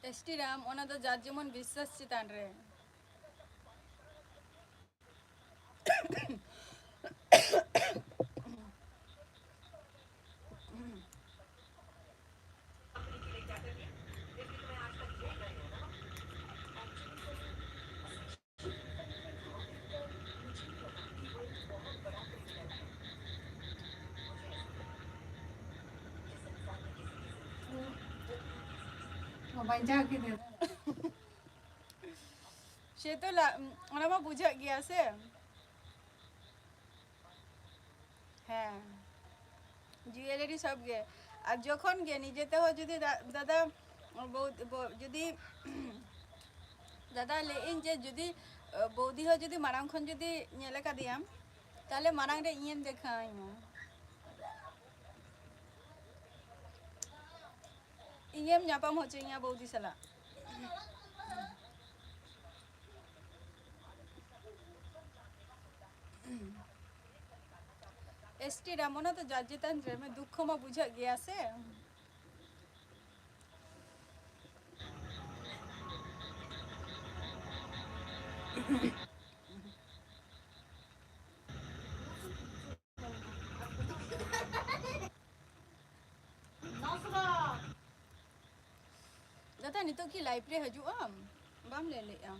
ᱮᱥᱴᱤ ᱨᱟᱢ, ᱚᱱᱟ ᱫᱚ ᱡᱟᱨ ᱡᱮᱢᱚᱱ ᱵᱤᱥᱥᱟᱥ ᱪᱮᱛᱟᱱ ᱨᱮ᱾ ᱵᱟᱧᱪᱟᱣ ᱠᱮᱫᱮ᱾ ᱥᱮ ᱛᱚ ᱞᱟ-, ᱚᱱᱟ ᱢᱟ ᱵᱩᱡᱷᱟᱹᱜ ᱜᱮᱭᱟ ᱥᱮ᱾ ᱦᱮᱸ, ᱡᱩᱭᱮᱞᱟᱨᱤ ᱥᱚᱵ ᱜᱮ᱾ ᱟᱨ ᱡᱚᱠᱷᱚᱱ ᱜᱮ ᱱᱤᱡᱮ ᱛᱮᱦᱚᱸ ᱡᱩᱫᱤ ᱫᱟ-, ᱫᱟᱫᱟ, ᱵᱚ-, ᱵᱚ-, ᱡᱩᱫᱤ ᱫᱟᱫᱟ, ᱞᱟᱹᱭᱮᱫ ᱟᱹᱧ ᱡᱮ ᱡᱩᱫᱤ, ᱵᱚᱣᱫᱤ ᱦᱚᱸ ᱡᱩᱫᱤ ᱢᱟᱲᱟᱝ ᱠᱷᱚᱱ ᱡᱩᱫᱤ ᱧᱮᱞ ᱟᱠᱟᱫᱮᱭᱟᱢ, ᱛᱟᱦᱞᱮ ᱢᱟᱲᱟᱝ ᱨᱮ ᱤᱧᱮᱢ ᱫᱮᱠᱷᱟᱣᱟᱹᱧ ᱢᱟ᱾ ᱤᱧᱮᱢ ᱧᱟᱯᱟᱢ ᱦᱚᱪᱚᱧᱟ ᱵᱚᱣᱫᱤ ᱥᱟᱞᱟᱜ᱾ ᱮᱥ ᱴᱤ ᱨᱟᱢ, ᱚᱱᱟ ᱫᱚ ᱡᱟᱨ ᱪᱮᱛᱟᱱ ᱨᱮ, ᱢᱟᱱᱮ, ᱫᱩᱠᱠᱷᱚ ᱢᱟ ᱵᱩᱡᱷᱟᱹᱜ ᱜᱮᱭᱟ ᱥᱮ᱾ ᱫᱟᱫᱟ, ᱱᱤᱛᱚᱜ ᱠᱤ ᱞᱟᱭᱤᱵᱷ ᱨᱮ ᱦᱤᱡᱩᱜ ᱟᱢ? ᱵᱟᱢ ᱞᱟᱹᱭ ᱞᱮᱫᱼᱟ᱾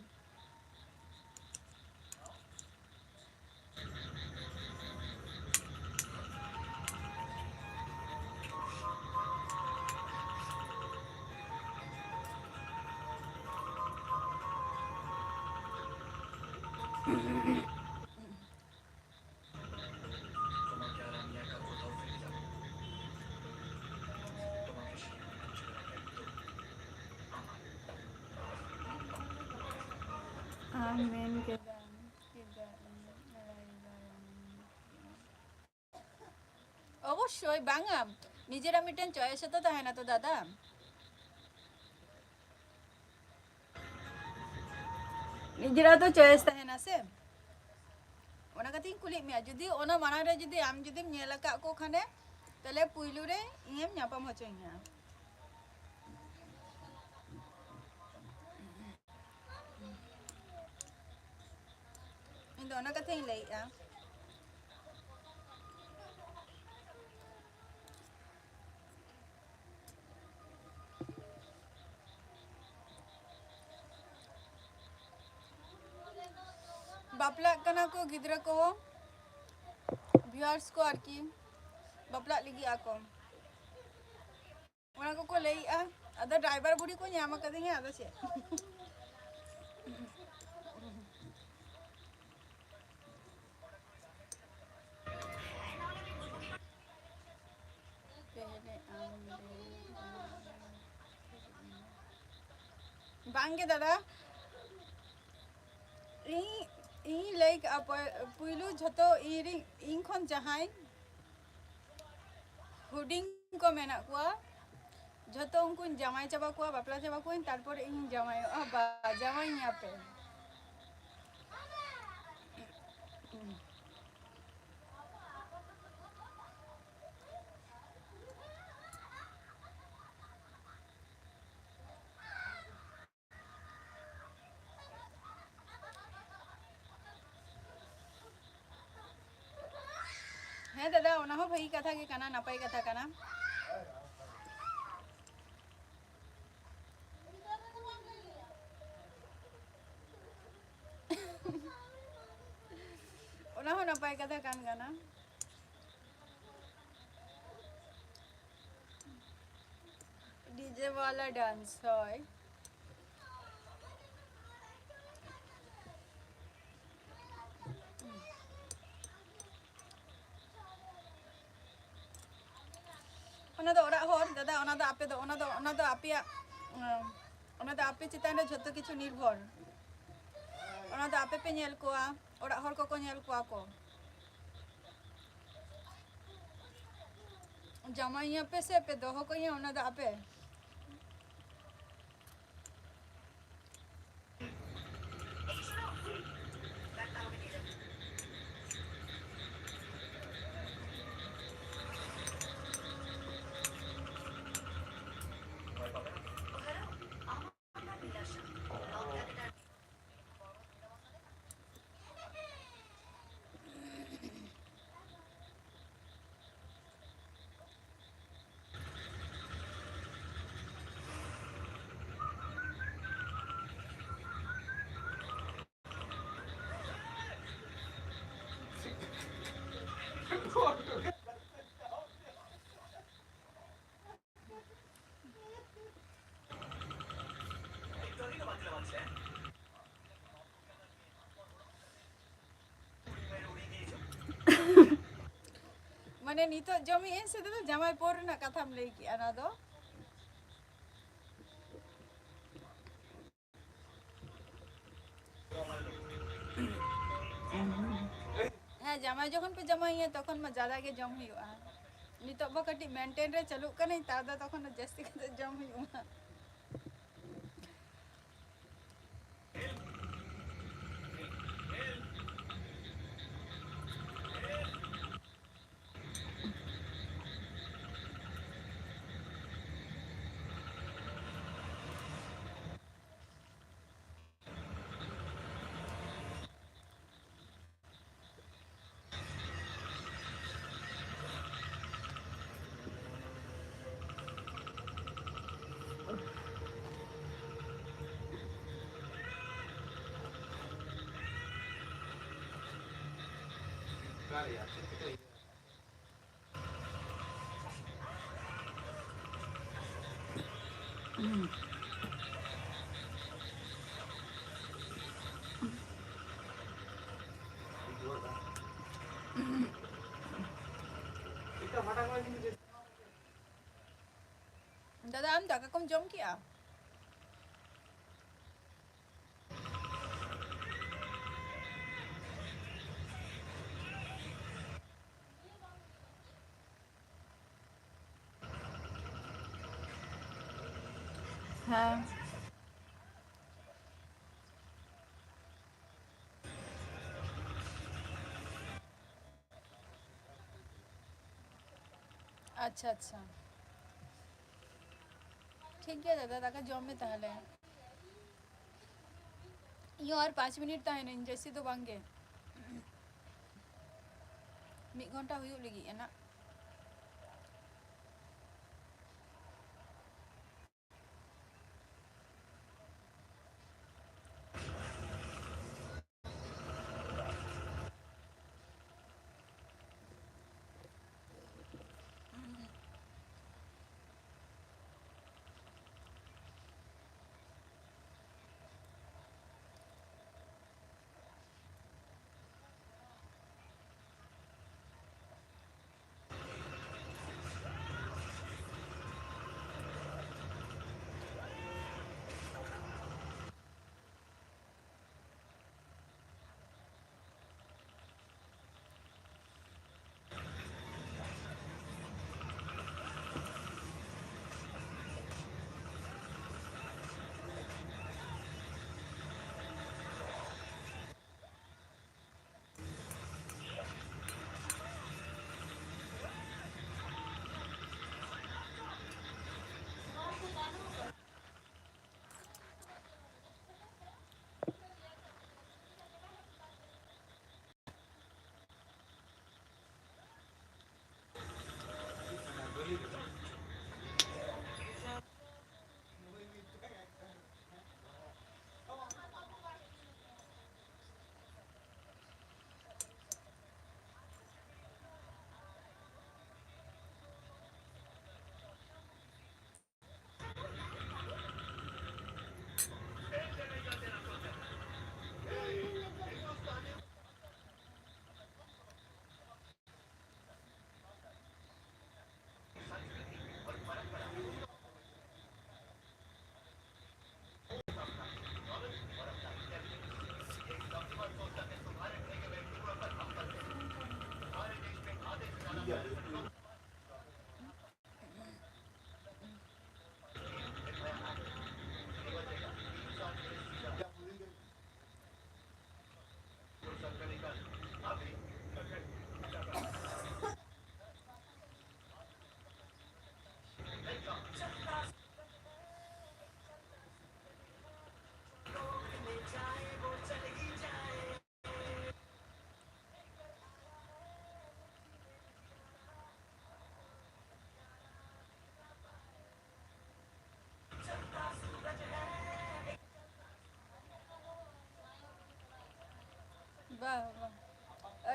ᱟᱢ ᱢᱮᱱ ᱠᱮᱫᱟᱢ, ᱪᱮᱫᱟᱜ ᱤᱧ ᱞᱟᱹᱭ ᱫᱟᱲᱮᱭᱟᱢ? ᱚᱵᱚᱥᱥᱳᱭ ᱵᱟᱝᱟ, ᱱᱤᱡᱮᱨᱟᱜ ᱢᱤᱫᱴᱮᱱ choice ᱦᱚᱸᱛᱚ ᱛᱟᱦᱮᱱᱟ ᱛᱚ ᱫᱟᱫᱟ᱾ ᱱᱤᱡᱮᱨᱟᱜ ᱫᱚ choice ᱛᱟᱦᱮᱱᱟ ᱥᱮ᱾ ᱚᱱᱟ ᱠᱟᱛᱮᱧ ᱠᱩᱞᱤᱭᱮᱫ ᱢᱮᱭᱟ, ᱡᱩᱫᱤ ᱚᱱᱟ ᱢᱟᱲᱟᱝ ᱨᱮ ᱡᱩᱫᱤ ᱟᱢ ᱡᱩᱫᱤᱢ ᱧᱮᱞ ᱟᱠᱟᱫ ᱠᱚ ᱠᱷᱟᱱᱮ, ᱛᱟᱦᱞᱮ ᱯᱩᱭᱞᱩ ᱨᱮ ᱤᱧᱮᱢ ᱧᱟᱯᱟᱢ ᱦᱚᱪᱚᱧᱟ᱾ ᱤᱧ ᱫᱚ ᱚᱱᱟ ᱠᱟᱛᱷᱟᱧ ᱞᱟᱹᱭᱮᱜᱼᱟ᱾ ᱵᱟᱯᱞᱟᱜ ᱠᱟᱱᱟ ᱠᱚ ᱜᱤᱫᱽᱨᱟᱹ ᱠᱚ, viewers ᱠᱚ ᱟᱨᱠᱤ, ᱵᱟᱯᱞᱟᱜ ᱞᱟᱹᱜᱤᱫ ᱟᱠᱚ᱾ ᱚᱱᱟ ᱠᱚᱠᱚ ᱞᱟᱹᱭᱮᱜᱼᱟ᱾ ᱟᱫᱚ driver ᱵᱩᱲᱦᱤ ᱠᱚ ᱧᱟᱢ ᱟᱠᱟᱫᱤᱧᱟ, ᱟᱫᱚ ᱪᱮᱫ? ᱵᱟᱝᱜᱮ ᱫᱟᱫᱟ, ᱤᱧ, ᱤᱧ ᱞᱟᱹᱭ ᱠᱟᱜᱼᱟ, ᱯᱳᱭ-, ᱯᱩᱭᱞᱩ ᱡᱷᱚᱛᱚ ᱤᱧ ᱨᱤᱱ, ᱤᱧ ᱠᱷᱚᱱ ᱡᱟᱦᱟᱸᱭ ᱦᱩᱰᱤᱧ ᱠᱚ ᱢᱮᱱᱟᱜ ᱠᱚᱣᱟ, ᱡᱷᱚᱛᱚ ᱩᱱᱠᱩᱧ ᱡᱟᱶᱟᱭ ᱪᱟᱵᱟ ᱠᱚᱣᱟ, ᱵᱟᱯᱞᱟ ᱪᱟᱵᱟ ᱠᱚᱣᱟᱧ, ᱛᱟᱨᱯᱚᱨᱮ ᱤᱧ ᱡᱟᱶᱟᱭᱚᱜᱼᱟ᱾ ᱵᱟ, ᱡᱟᱶᱟᱭᱤᱧᱟᱹᱯᱮ᱾ ᱦᱮᱸ ᱫᱟᱫᱟ, ᱚᱱᱟ ᱦᱚᱸ ᱵᱷᱟᱹᱜᱤ ᱠᱟᱛᱷᱟ ᱜᱮ ᱠᱟᱱᱟ, ᱱᱟᱯᱟᱭ ᱠᱟᱛᱷᱟ ᱠᱟᱱᱟ᱾ ᱚᱱᱟ ᱦᱚᱸ ᱱᱟᱯᱟᱭ ᱠᱟᱛᱷᱟ ᱠᱟᱱ ᱠᱟᱱᱟ᱾ ᱰᱤᱡᱮ ᱣᱟᱞᱟ ᱰᱟᱱᱥ, ᱦᱳᱭ᱾ ᱚᱱᱟ ᱫᱚ ᱚᱲᱟᱜ ᱦᱚᱲ, ᱫᱟᱫᱟ, ᱚᱱᱟ ᱫᱚ ᱟᱯᱮ ᱫᱚ, ᱚᱱᱟ ᱫᱚ, ᱚᱱᱟ ᱫᱚ ᱟᱯᱮᱭᱟᱜ, ᱩᱸ, ᱚᱱᱟ ᱫᱚ ᱟᱯᱮ ᱪᱮᱛᱟᱱ ᱨᱮ ᱡᱷᱚᱛᱚ ᱠᱤᱪᱷᱩ ᱱᱤᱨᱵᱷᱚᱨ᱾ ᱚᱱᱟ ᱫᱚ ᱟᱯᱮ ᱯᱮ ᱧᱮᱞ ᱠᱚᱣᱟ, ᱚᱲᱟᱜ ᱦᱚᱲ ᱠᱚᱠᱚ ᱧᱮᱞ ᱠᱚᱣᱟ ᱠᱚ᱾ ᱡᱟᱶᱟᱭᱤᱧᱟᱹ ᱯᱮ ᱥᱮ ᱯᱮ ᱫᱚᱦᱚ ᱠᱟᱹᱧᱟ, ᱚᱱᱟ ᱫᱚ ᱟᱯᱮ᱾ ᱢᱟᱱᱮ ᱱᱤᱛᱚᱜ ᱡᱚᱢᱮᱜ ᱟᱹᱧ ᱥᱮ ᱫᱟᱫᱟ, ᱡᱟᱶᱟᱭ ᱯᱚᱨ ᱨᱮᱱᱟᱜ ᱠᱟᱛᱷᱟᱢ ᱞᱟᱹᱭ ᱠᱮᱜᱼᱟ ᱚᱱᱟ ᱫᱚ? ᱡᱟᱢᱟᱭ ᱡᱚᱠᱷᱚᱱ ᱯᱮ ᱡᱟᱢᱟᱭᱤᱧᱟ, ᱛᱚᱠᱷᱚᱱ ᱢᱟ ᱡᱟᱫᱟ ᱜᱮ ᱡᱚᱢ ᱦᱩᱭᱩᱜᱼᱟ᱾ ᱱᱤᱛᱚᱜ ᱢᱟ ᱠᱟᱹᱴᱤᱡ maintain ᱨᱮ ᱪᱟᱹᱞᱩᱜ ᱠᱟᱹᱱᱟᱹᱧ, ᱛᱟᱣ ᱫᱚ ᱛᱚᱠᱷᱚᱱ ᱫᱚ ᱡᱟᱹᱥᱛᱤ ᱠᱟᱛᱮ ᱡᱚᱢ ᱦᱩᱭᱩᱜᱼᱟ᱾ ᱫᱟᱫᱟ, ᱟᱢ ᱫᱟᱠᱟ ᱠᱚᱢ ᱡᱚᱢ ᱠᱮᱜᱼᱟ? ᱦᱮᱸ᱾ ᱟᱪᱪᱷᱟ, ᱟᱪᱪᱷᱟ, ᱴᱷᱤᱠ ᱜᱮᱭᱟ ᱫᱟᱫᱟ, ᱫᱟᱠᱟ ᱡᱚᱢ ᱢᱮ ᱛᱟᱦᱚᱞᱮ᱾ ᱤᱧ ᱦᱚᱸ ᱟᱨ ᱯᱟᱸᱪ ᱢᱤᱱᱤᱴ ᱛᱟᱦᱮᱱᱟᱹᱧ, ᱡᱟᱹᱥᱛᱤ ᱫᱚ ᱵᱟᱝ ᱜᱮ᱾ ᱢᱤᱫ ᱜᱷᱚᱱᱴᱟ ᱦᱩᱭᱩᱜ ᱞᱟᱹᱜᱤᱫ ᱮᱱᱟ᱾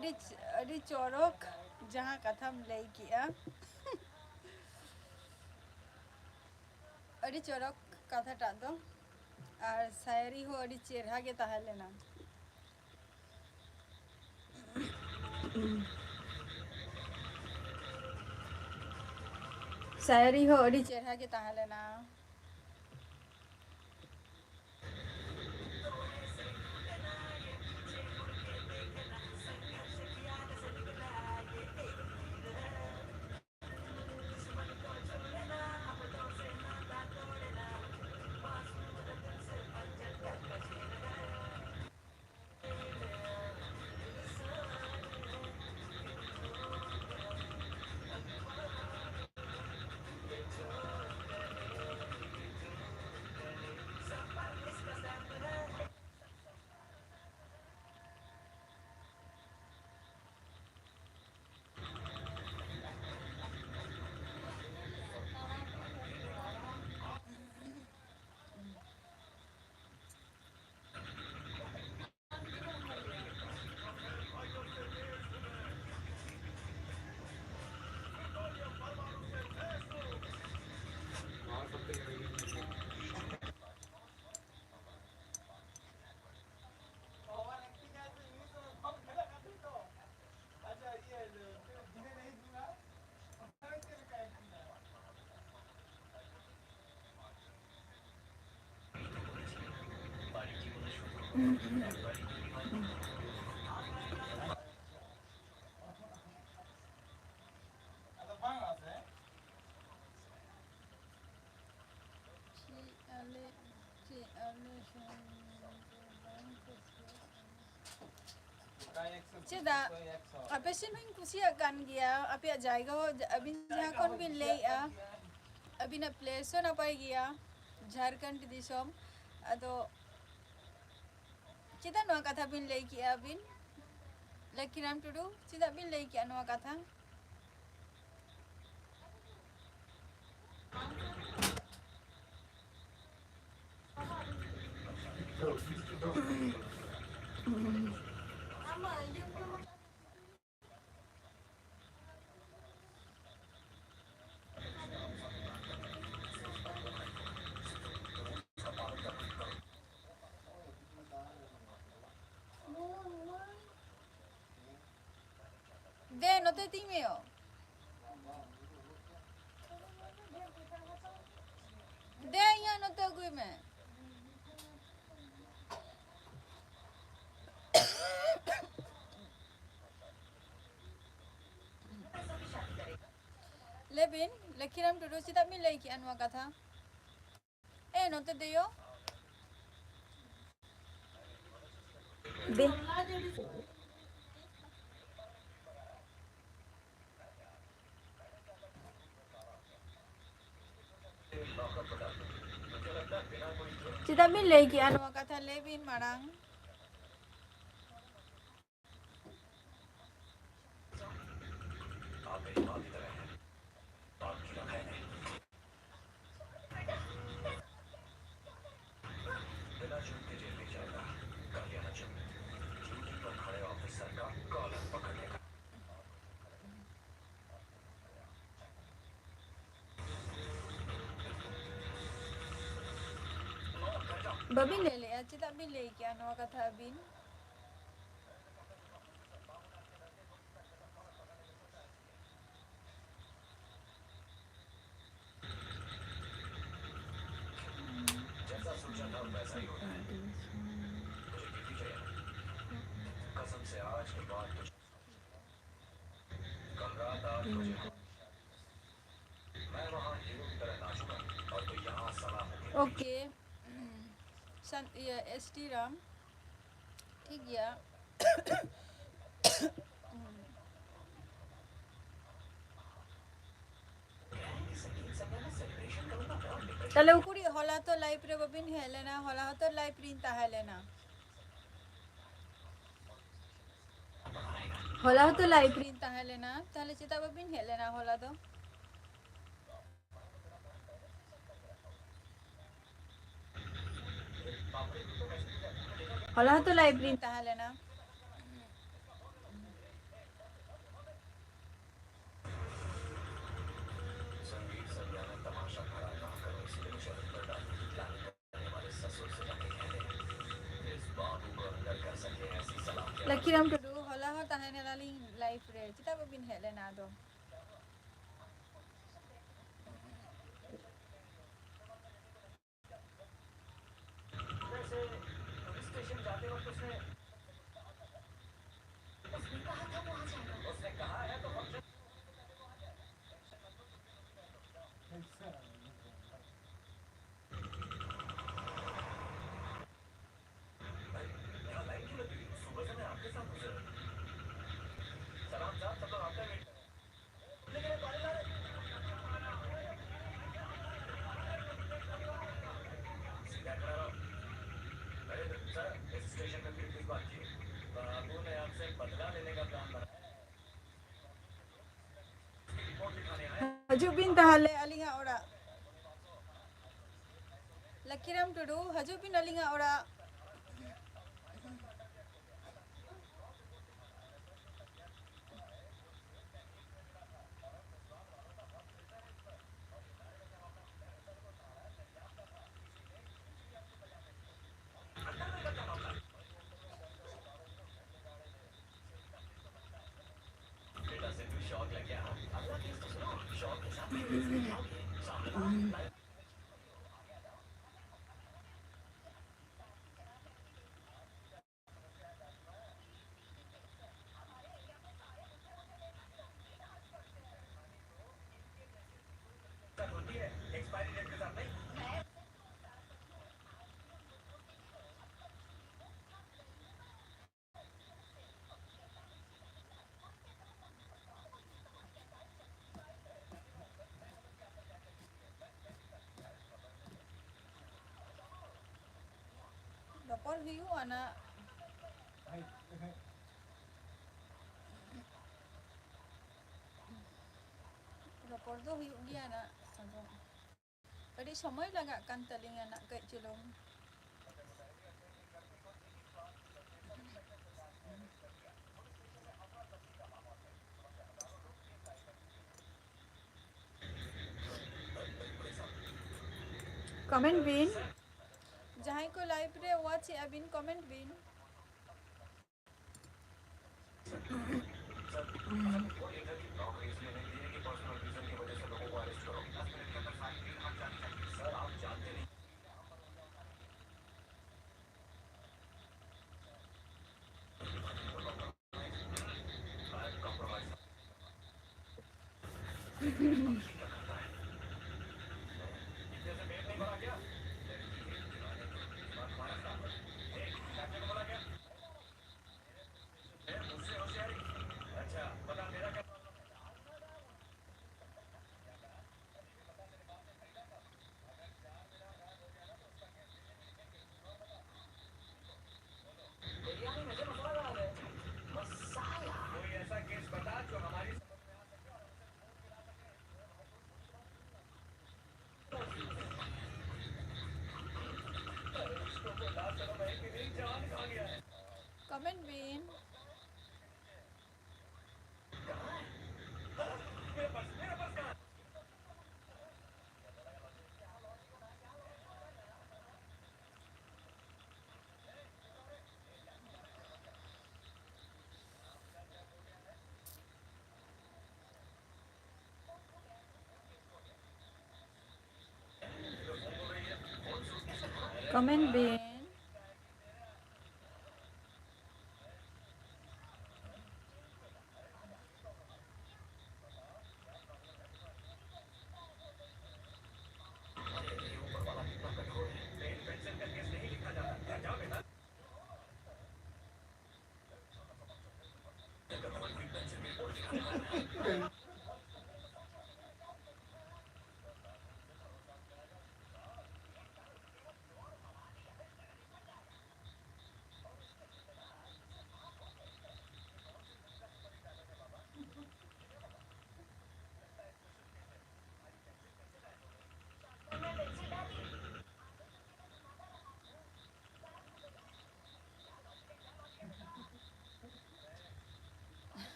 ᱟᱹᱰᱤ ᱪ-, ᱟᱹᱰᱤ ᱪᱚᱨᱚᱠ ᱡᱟᱦᱟᱸ ᱠᱟᱛᱷᱟᱢ ᱞᱟᱹᱭ ᱠᱮᱜᱼᱟ᱾ ᱟᱹᱰᱤ ᱪᱚᱨᱚᱠ ᱠᱟᱛᱷᱟᱴᱟᱜ ᱫᱚ᱾ ᱟᱨ ᱥᱟᱭᱨᱤ ᱦᱚᱸ ᱟᱹᱰᱤ ᱪᱮᱨᱦᱟ ᱜᱮ ᱛᱟᱦᱮᱸ ᱞᱮᱱᱟ᱾ ᱥᱟᱭᱨᱤ ᱦᱚᱸ ᱟᱹᱰᱤ ᱪᱮᱨᱦᱟ ᱜᱮ ᱛᱟᱦᱮᱸ ᱞᱮᱱᱟ᱾ ᱪᱮᱫ ᱟᱞᱮ, ᱪᱮᱫ ᱟᱞᱮ ᱥᱮᱱ ᱫᱚ ᱵᱟᱝ ᱠᱩᱥᱤᱭᱟᱜ ᱠᱟᱱᱟ᱾ ᱪᱮᱫᱟᱜ? ᱟᱯᱮ ᱥᱮᱱ ᱦᱚᱸᱧ ᱠᱩᱥᱤᱭᱟᱜ ᱠᱟᱱ ᱜᱮᱭᱟ, ᱟᱯᱮᱭᱟᱜ ᱡᱟᱭᱜᱟ ᱦᱚᱸ, ᱟᱹᱵᱤᱱ ᱡᱟᱦᱟᱸ ᱠᱷᱚᱱ ᱵᱤᱱ ᱞᱟᱹᱭᱮᱜᱼᱟ, ᱟᱹᱵᱤᱱᱟᱜ place ᱦᱚᱸ ᱱᱟᱯᱟᱭ ᱜᱮᱭᱟ, ᱡᱷᱟᱲᱠᱷᱚᱸᱰ ᱫᱤᱥᱚᱢ᱾ ᱟᱫᱚ ᱪᱮᱫᱟᱜ ᱱᱚᱣᱟ ᱠᱟᱛᱷᱟ ᱵᱤᱱ ᱞᱟᱹᱭ ᱠᱮᱜᱼᱟ ᱟᱹᱵᱤᱱ? ᱞᱚᱠᱠᱷᱤᱨᱟᱢ ᱴᱩᱰᱩ, ᱪᱮᱫᱟᱜ ᱵᱤᱱ ᱞᱟᱹᱭ ᱠᱮᱜᱼᱟ ᱱᱚᱣᱟ ᱠᱟᱛᱷᱟ? ᱛᱤᱧ ᱢᱮ ᱭᱳ᱾ ᱫᱮ, ᱤᱧᱟᱹᱜ ᱱᱚᱛᱮ ᱟᱹᱜᱩᱭ ᱢᱮ᱾ ᱞᱟᱹᱭ ᱵᱤᱱ, ᱞᱚᱠᱠᱷᱤᱨᱟᱢ ᱴᱩᱰᱩ, ᱪᱮᱫᱟᱜ ᱵᱤᱱ ᱞᱟᱹᱭ ᱠᱮᱜᱼᱟ ᱱᱚᱣᱟ ᱠᱟᱛᱷᱟ? ᱮ, ᱱᱚᱛᱮ ᱫᱮᱭᱳ᱾ ᱫᱮ᱾ ᱪᱮᱫᱟᱜ ᱵᱤᱱ ᱞᱟᱹᱭ ᱠᱮᱜᱼᱟ ᱱᱚᱣᱟ ᱠᱟᱛᱷᱟ? ᱞᱟᱹᱭ ᱵᱤᱱ ᱢᱟᱲᱟᱝ᱾ ᱵᱟᱹᱵᱤᱱ ᱞᱟᱹᱭ ᱞᱮᱜᱼᱟ, ᱪᱮᱫᱟᱜ ᱵᱤᱱ ᱞᱟᱹᱭ ᱠᱮᱜᱼᱟ ᱱᱚᱣᱟ ᱠᱟᱛᱷᱟ ᱟᱹᱵᱤᱱ? जैसा सोचा था वैसा ही होता है। मुझे गिरती चाहिए। कसम से आज के बाद तुझे कल रात आठ बजे मैं वहाँ हीरो की तरह नाचूंगा और तू यहाँ सलाह। ओके। सन-, ये एस टी राम। ᱴᱷᱤᱠ ᱜᱮᱭᱟ᱾ ᱛᱟᱦᱞᱮ ᱩᱠᱩᱨᱤᱡ ᱦᱚᱞᱟ ᱛᱚ ᱞᱟᱭᱤᱵᱷ ᱨᱮ ᱵᱟᱹᱵᱤᱱ ᱦᱮᱡ ᱞᱮᱱᱟ? ᱦᱚᱞᱟ ᱦᱚᱸᱛᱚ ᱞᱟᱭᱤᱵᱷ ᱨᱤᱧ ᱛᱟᱦᱮᱸ ᱞᱮᱱᱟ᱾ ᱦᱚᱞᱟ ᱦᱚᱸᱛᱚ ᱞᱟᱭᱤᱵᱷ ᱨᱤᱧ ᱛᱟᱦᱮᱸ ᱞᱮᱱᱟ, ᱛᱟᱦᱞᱮ ᱪᱮᱫᱟᱜ ᱵᱟᱹᱵᱤᱱ ᱦᱮᱡ ᱞᱮᱱᱟ ᱦᱚᱞᱟ ᱫᱚ? ᱦᱚᱞᱟ ᱦᱚᱸᱛᱚ ᱞᱟᱭᱤᱵᱷ ᱨᱤᱧ ᱛᱟᱦᱮᱸ ᱞᱮᱱᱟ᱾ ᱞᱟᱠᱠᱷᱤᱨᱟᱢ ᱴᱩᱰᱩ, ᱦᱚᱞᱟ ᱦᱚᱸ ᱛᱟᱦᱮᱸ ᱞᱮᱱᱟᱞᱤᱧ᱾ ᱞᱟᱭᱤᱯᱷ ᱨᱮ ᱪᱮᱫᱟᱜ ᱵᱟᱹᱵᱤᱱ ᱦᱮᱡ ᱞᱮᱱᱟ ᱟᱫᱚ? ᱦᱤᱡᱩᱜ ᱵᱤᱱ ᱛᱟᱦᱚᱞᱮ ᱟᱹᱞᱤᱧᱟᱜ ᱚᱲᱟᱜ᱾ ᱞᱟᱠᱤᱨᱟᱢ ᱴᱩᱰᱩ, ᱦᱤᱡᱩᱜ ᱵᱤᱱ ᱟᱹᱞᱤᱧᱟᱜ ᱚᱲᱟᱜ᱾ ᱨᱚᱯᱚᱲ ᱦᱩᱭᱩᱜᱼᱟ ᱱᱟᱜ᱾ ᱨᱚᱯᱚᱲ ᱫᱚ ᱦᱩᱭᱩᱜ ᱜᱮᱭᱟ ᱱᱟᱜ, ᱟᱫᱚ ᱟᱹᱰᱤ ᱥᱚᱢᱚᱭ ᱞᱟᱜᱟᱜ ᱠᱟᱱ ᱛᱟᱹᱞᱤᱧᱟ ᱱᱟᱜ ᱠᱟᱹᱡ ᱪᱩᱞᱩᱝ᱾ ᱠᱚᱢᱮᱱᱴ ᱵᱤᱱ, ᱡᱟᱦᱟᱸᱭ ᱠᱚ ᱞᱟᱭᱤᱵᱷ ᱨᱮ ᱣᱟᱪ ᱮᱫᱼᱟ ᱵᱤᱱ, ᱠᱚᱢᱮᱱᱴ ᱵᱤᱱ᱾ ᱠᱚᱢᱮᱱᱴ ᱵᱤᱱ᱾ ᱠᱚᱢᱮᱱᱴ ᱵᱤᱱ᱾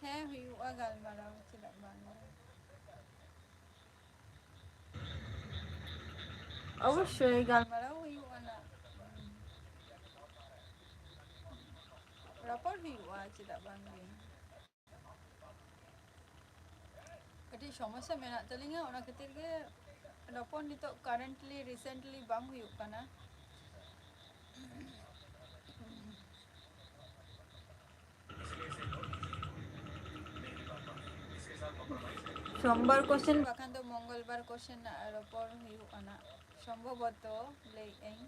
ᱦᱮᱸ, ᱦᱩᱭᱩᱜᱼᱟ ᱜᱟᱞᱢᱟᱨᱟᱣ, ᱪᱮᱫᱟᱜ ᱵᱟᱝ? ᱚᱵᱚᱥᱥᱳᱭ ᱜᱟᱞᱢᱟᱨᱟᱣ ᱦᱩᱭᱩᱜᱼᱟ ᱱᱟᱜ᱾ ᱨᱚᱯᱚᱲ ᱦᱩᱭᱩᱜᱼᱟ, ᱪᱮᱫᱟᱜ ᱵᱟᱝ ᱜᱮ? ᱠᱟᱹᱴᱤᱡ ᱥᱚᱢᱚᱥᱥᱟ ᱢᱮᱱᱟᱜ ᱛᱟᱹᱞᱤᱧᱟ, ᱚᱱᱟ ᱠᱷᱟᱹᱛᱤᱨ ᱜᱮ ᱨᱚᱯᱚᱲ ᱱᱤᱛᱚᱜ currently, recently ᱵᱟᱝ ᱦᱩᱭᱩᱜ ᱠᱟᱱᱟ᱾ ᱥᱳᱢᱵᱟᱨ ᱠᱚ ᱥᱮᱱ ᱵᱟᱠᱷᱟᱱ ᱫᱚ ᱢᱚᱝᱜᱚᱞ ᱵᱟᱨ ᱠᱚ ᱥᱮᱱ ᱨᱚᱯᱚᱲ ᱦᱩᱭᱩᱜ ᱠᱟᱱᱟ, ᱥᱚᱢᱵᱷᱚᱵᱚᱛᱚ ᱞᱟᱹᱭᱮᱫ ᱟᱹᱧ᱾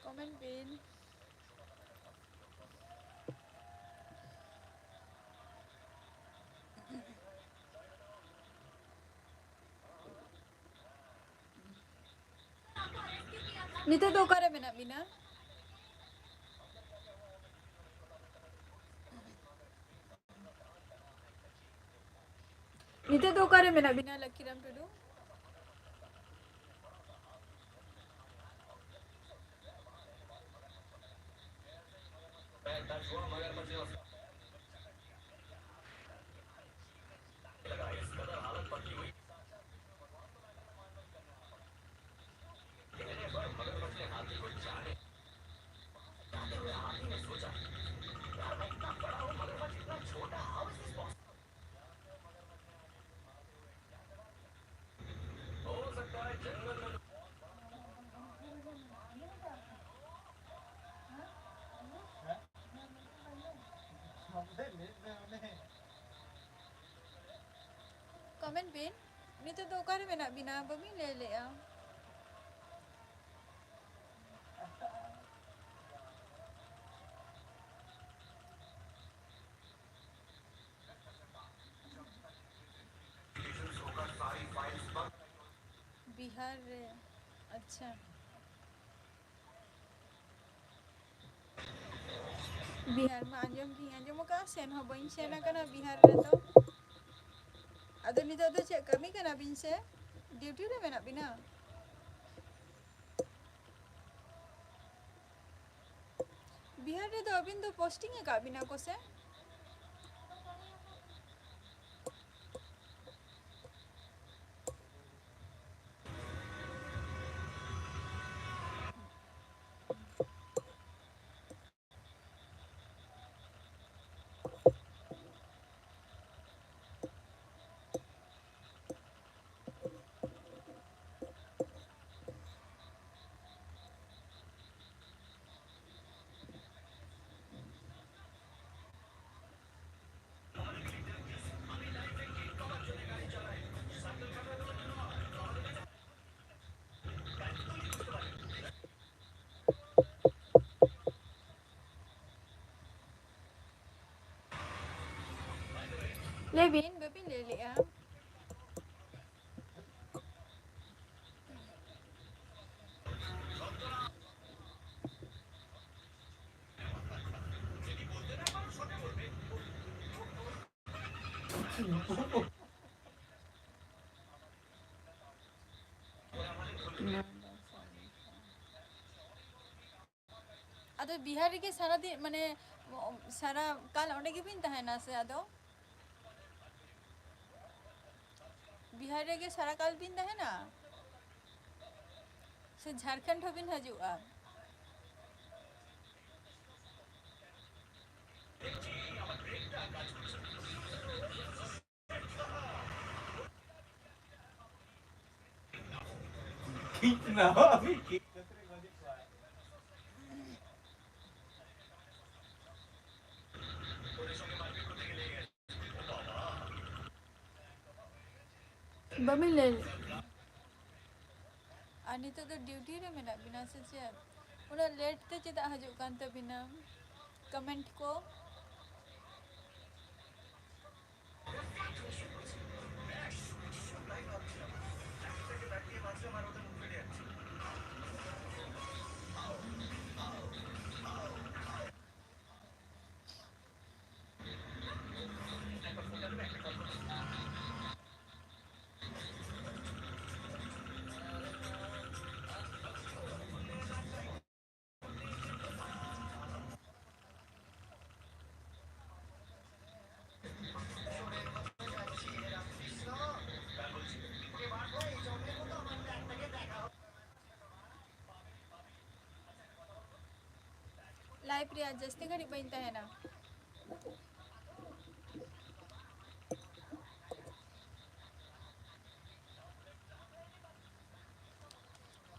Comment ᱵᱤᱱ᱾ ᱱᱤᱛᱚᱜ ᱫᱚ ᱚᱠᱟᱨᱮ ᱢᱮᱱᱟᱜ ᱵᱤᱱᱟ? ᱱᱤᱛᱚᱜ ᱫᱚ ᱚᱠᱟᱨᱮ ᱢᱮᱱᱟᱜ ᱵᱤᱱᱟ, ᱞᱚᱠᱠᱷᱤᱨᱟᱢ ᱴᱩᱰᱩ? Comment ᱵᱤᱱ, ᱱᱤᱛᱚᱜ ᱫᱚ ᱚᱠᱟᱨᱮ ᱢᱮᱱᱟᱜ ᱵᱤᱱᱟ? ᱵᱟᱹᱵᱤᱱ ᱞᱟᱹᱭ ᱞᱮᱜᱼᱟ᱾ ᱟᱪᱪᱷᱟ᱾ ᱵᱤᱦᱟᱨ ᱢᱟ ᱟᱸᱡᱚᱢ ᱜᱤᱧ ᱟᱸᱡᱚᱢ ᱟᱠᱟᱫᱼᱟ, ᱥᱮᱱ ᱦᱚᱸ ᱵᱟᱹᱧ ᱥᱮᱱ ᱟᱠᱟᱱᱟ ᱵᱤᱦᱟᱨ ᱨᱮᱫᱚ᱾ ᱟᱫᱚ ᱱᱤᱛᱚᱜ ᱫᱚ ᱪᱮᱫ ᱠᱟᱹᱢᱤ ᱠᱟᱱᱟ ᱵᱤᱱ ᱥᱮ ᱰᱤᱭᱩᱴᱤ ᱨᱮ ᱢᱮᱱᱟᱜ ᱵᱤᱱᱟ? ᱵᱤᱦᱟᱨ ᱨᱮᱫᱚ ᱟᱹᱵᱤᱱ ᱫᱚ ᱯᱳᱥᱴᱤᱝ ᱟᱠᱟᱫ ᱵᱤᱱᱟ ᱠᱚ ᱥᱮ? ᱞᱟᱹᱭ ᱵᱤᱱ, ᱵᱟᱹᱵᱤᱱ ᱞᱟᱹᱭ ᱞᱮᱜᱼᱟ᱾ ᱟᱫᱚ ᱵᱤᱦᱟᱨ ᱨᱮᱜᱮ ᱥᱟᱨᱟ ᱫᱤᱱ, ᱢᱟᱱᱮ, ᱥᱟᱨᱟ ᱠᱟᱞ ᱚᱸᱰᱮ ᱜᱮᱵᱤᱱ ᱛᱟᱦᱮᱱᱟ ᱥᱮ? ᱟᱫᱚ ᱵᱤᱦᱟᱨ ᱨᱮᱜᱮ ᱥᱟᱨᱟ ᱠᱟᱞ ᱵᱤᱱ ᱛᱟᱦᱮᱱᱟ ᱥᱮ ᱡᱷᱟᱲᱠᱷᱚᱸᱰ ᱦᱚᱸᱵᱤᱱ ᱦᱤᱡᱩᱜᱼᱟ? ᱵᱟᱹᱵᱤᱱ ᱞᱟᱹᱭ ᱞᱮᱫ᱾ ᱟᱨ ᱱᱤᱛᱚᱜ ᱫᱚ ᱰᱤᱭᱩᱴᱤ ᱨᱮ ᱢᱮᱱᱟᱜ ᱵᱤᱱᱟ ᱥᱮ ᱪᱮᱫ? ᱩᱱᱟᱹᱜ ᱞᱮᱴ ᱛᱮ ᱪᱮᱫᱟᱜ ᱦᱤᱡᱩᱜ ᱠᱟᱱ ᱛᱟᱹᱵᱤᱱᱟ ᱠᱚᱢᱮᱱᱴ ᱠᱚ? ᱯᱨᱤᱭᱟ, ᱡᱟᱹᱥᱛᱤ ᱜᱷᱟᱹᱲᱤᱡ ᱵᱟᱹᱧ ᱛᱟᱦᱮᱱᱟ᱾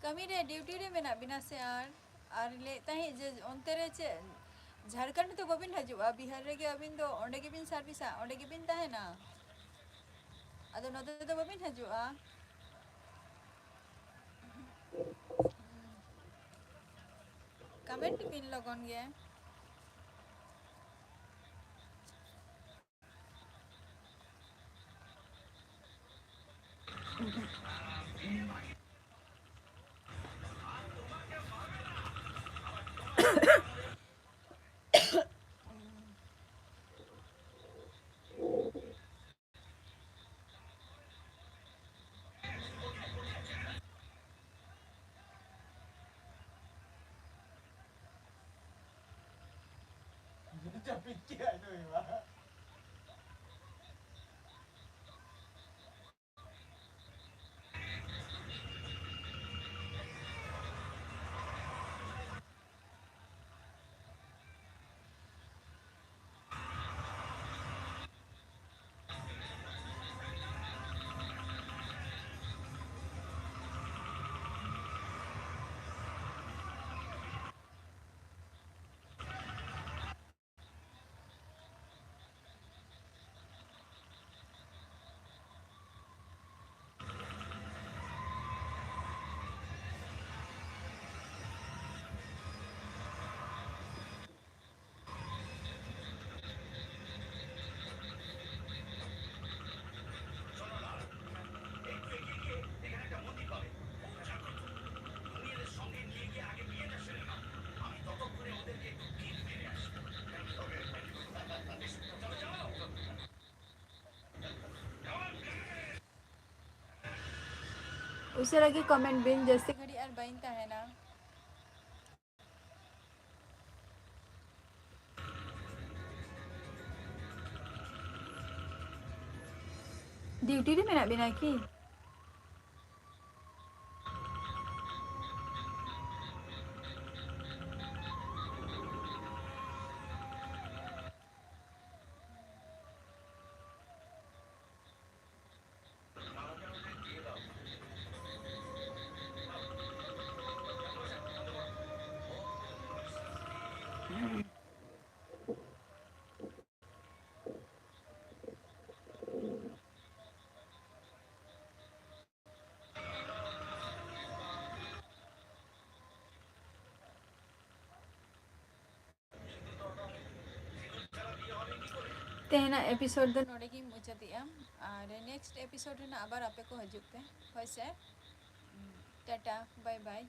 ᱠᱟᱹᱢᱤ ᱨᱮ, ᱰᱤᱭᱩᱴᱤ ᱨᱮ ᱢᱮᱱᱟᱜ ᱵᱤᱱᱟ ᱥᱮ? ᱟᱨ, ᱟᱨ ᱞᱟᱹᱭᱮᱫ ᱛᱟᱦᱮᱸᱫ ᱡᱮ ᱚᱱᱛᱮ ᱨᱮ ᱪᱮᱫ ᱡᱷᱟᱲᱠᱷᱚᱸᱰ ᱫᱚ ᱵᱟᱹᱵᱤᱱ ᱦᱤᱡᱩᱜᱼᱟ? ᱵᱤᱦᱟᱨ ᱨᱮᱜᱮ ᱟᱹᱵᱤᱱ ᱫᱚ, ᱚᱸᱰᱮ ᱜᱮᱵᱤᱱ ᱥᱟᱨᱵᱷᱤᱥᱟ, ᱚᱸᱰᱮ ᱜᱮᱵᱤᱱ ᱛᱟᱦᱮᱱᱟ? ᱟᱫᱚ ᱱᱚᱛᱮ ᱫᱚ ᱵᱟᱹᱵᱤᱱ ᱦᱤᱡᱩᱜᱼᱟ? ᱠᱚᱢᱮᱱᱴ ᱵᱤᱱ ᱞᱚᱜᱚᱱ ᱜᱮ᱾ ᱡᱟᱹᱯᱤᱫ ᱠᱮᱜᱼᱟᱭ ᱱᱩᱭ ᱢᱟ᱾ ᱩᱥᱟᱹᱨᱟ ᱜᱮ ᱠᱚᱢᱮᱱᱴ ᱵᱤᱱ, ᱡᱟᱹᱥᱛᱤ ᱜᱷᱟᱹᱲᱤᱡ ᱟᱨ ᱵᱟᱹᱧ ᱛᱟᱦᱮᱱᱟ᱾ ᱰᱤᱭᱩᱴᱤ ᱨᱮ ᱢᱮᱱᱟᱜ ᱵᱤᱱᱟ ᱠᱤ? ᱛᱮᱦᱮᱧᱟᱜ episode ᱫᱚ ᱱᱚᱰᱮ ᱜᱤᱧ ᱢᱩᱪᱟᱹᱫᱮᱜᱼᱟ᱾ ᱟᱨ next episode ᱨᱮᱱᱟᱜ ᱟᱵᱟᱨ ᱟᱯᱮ ᱠᱚ ᱦᱤᱡᱩᱜ ᱯᱮ, ᱦᱳᱭ ᱥᱮ? Tata, bye bye᱾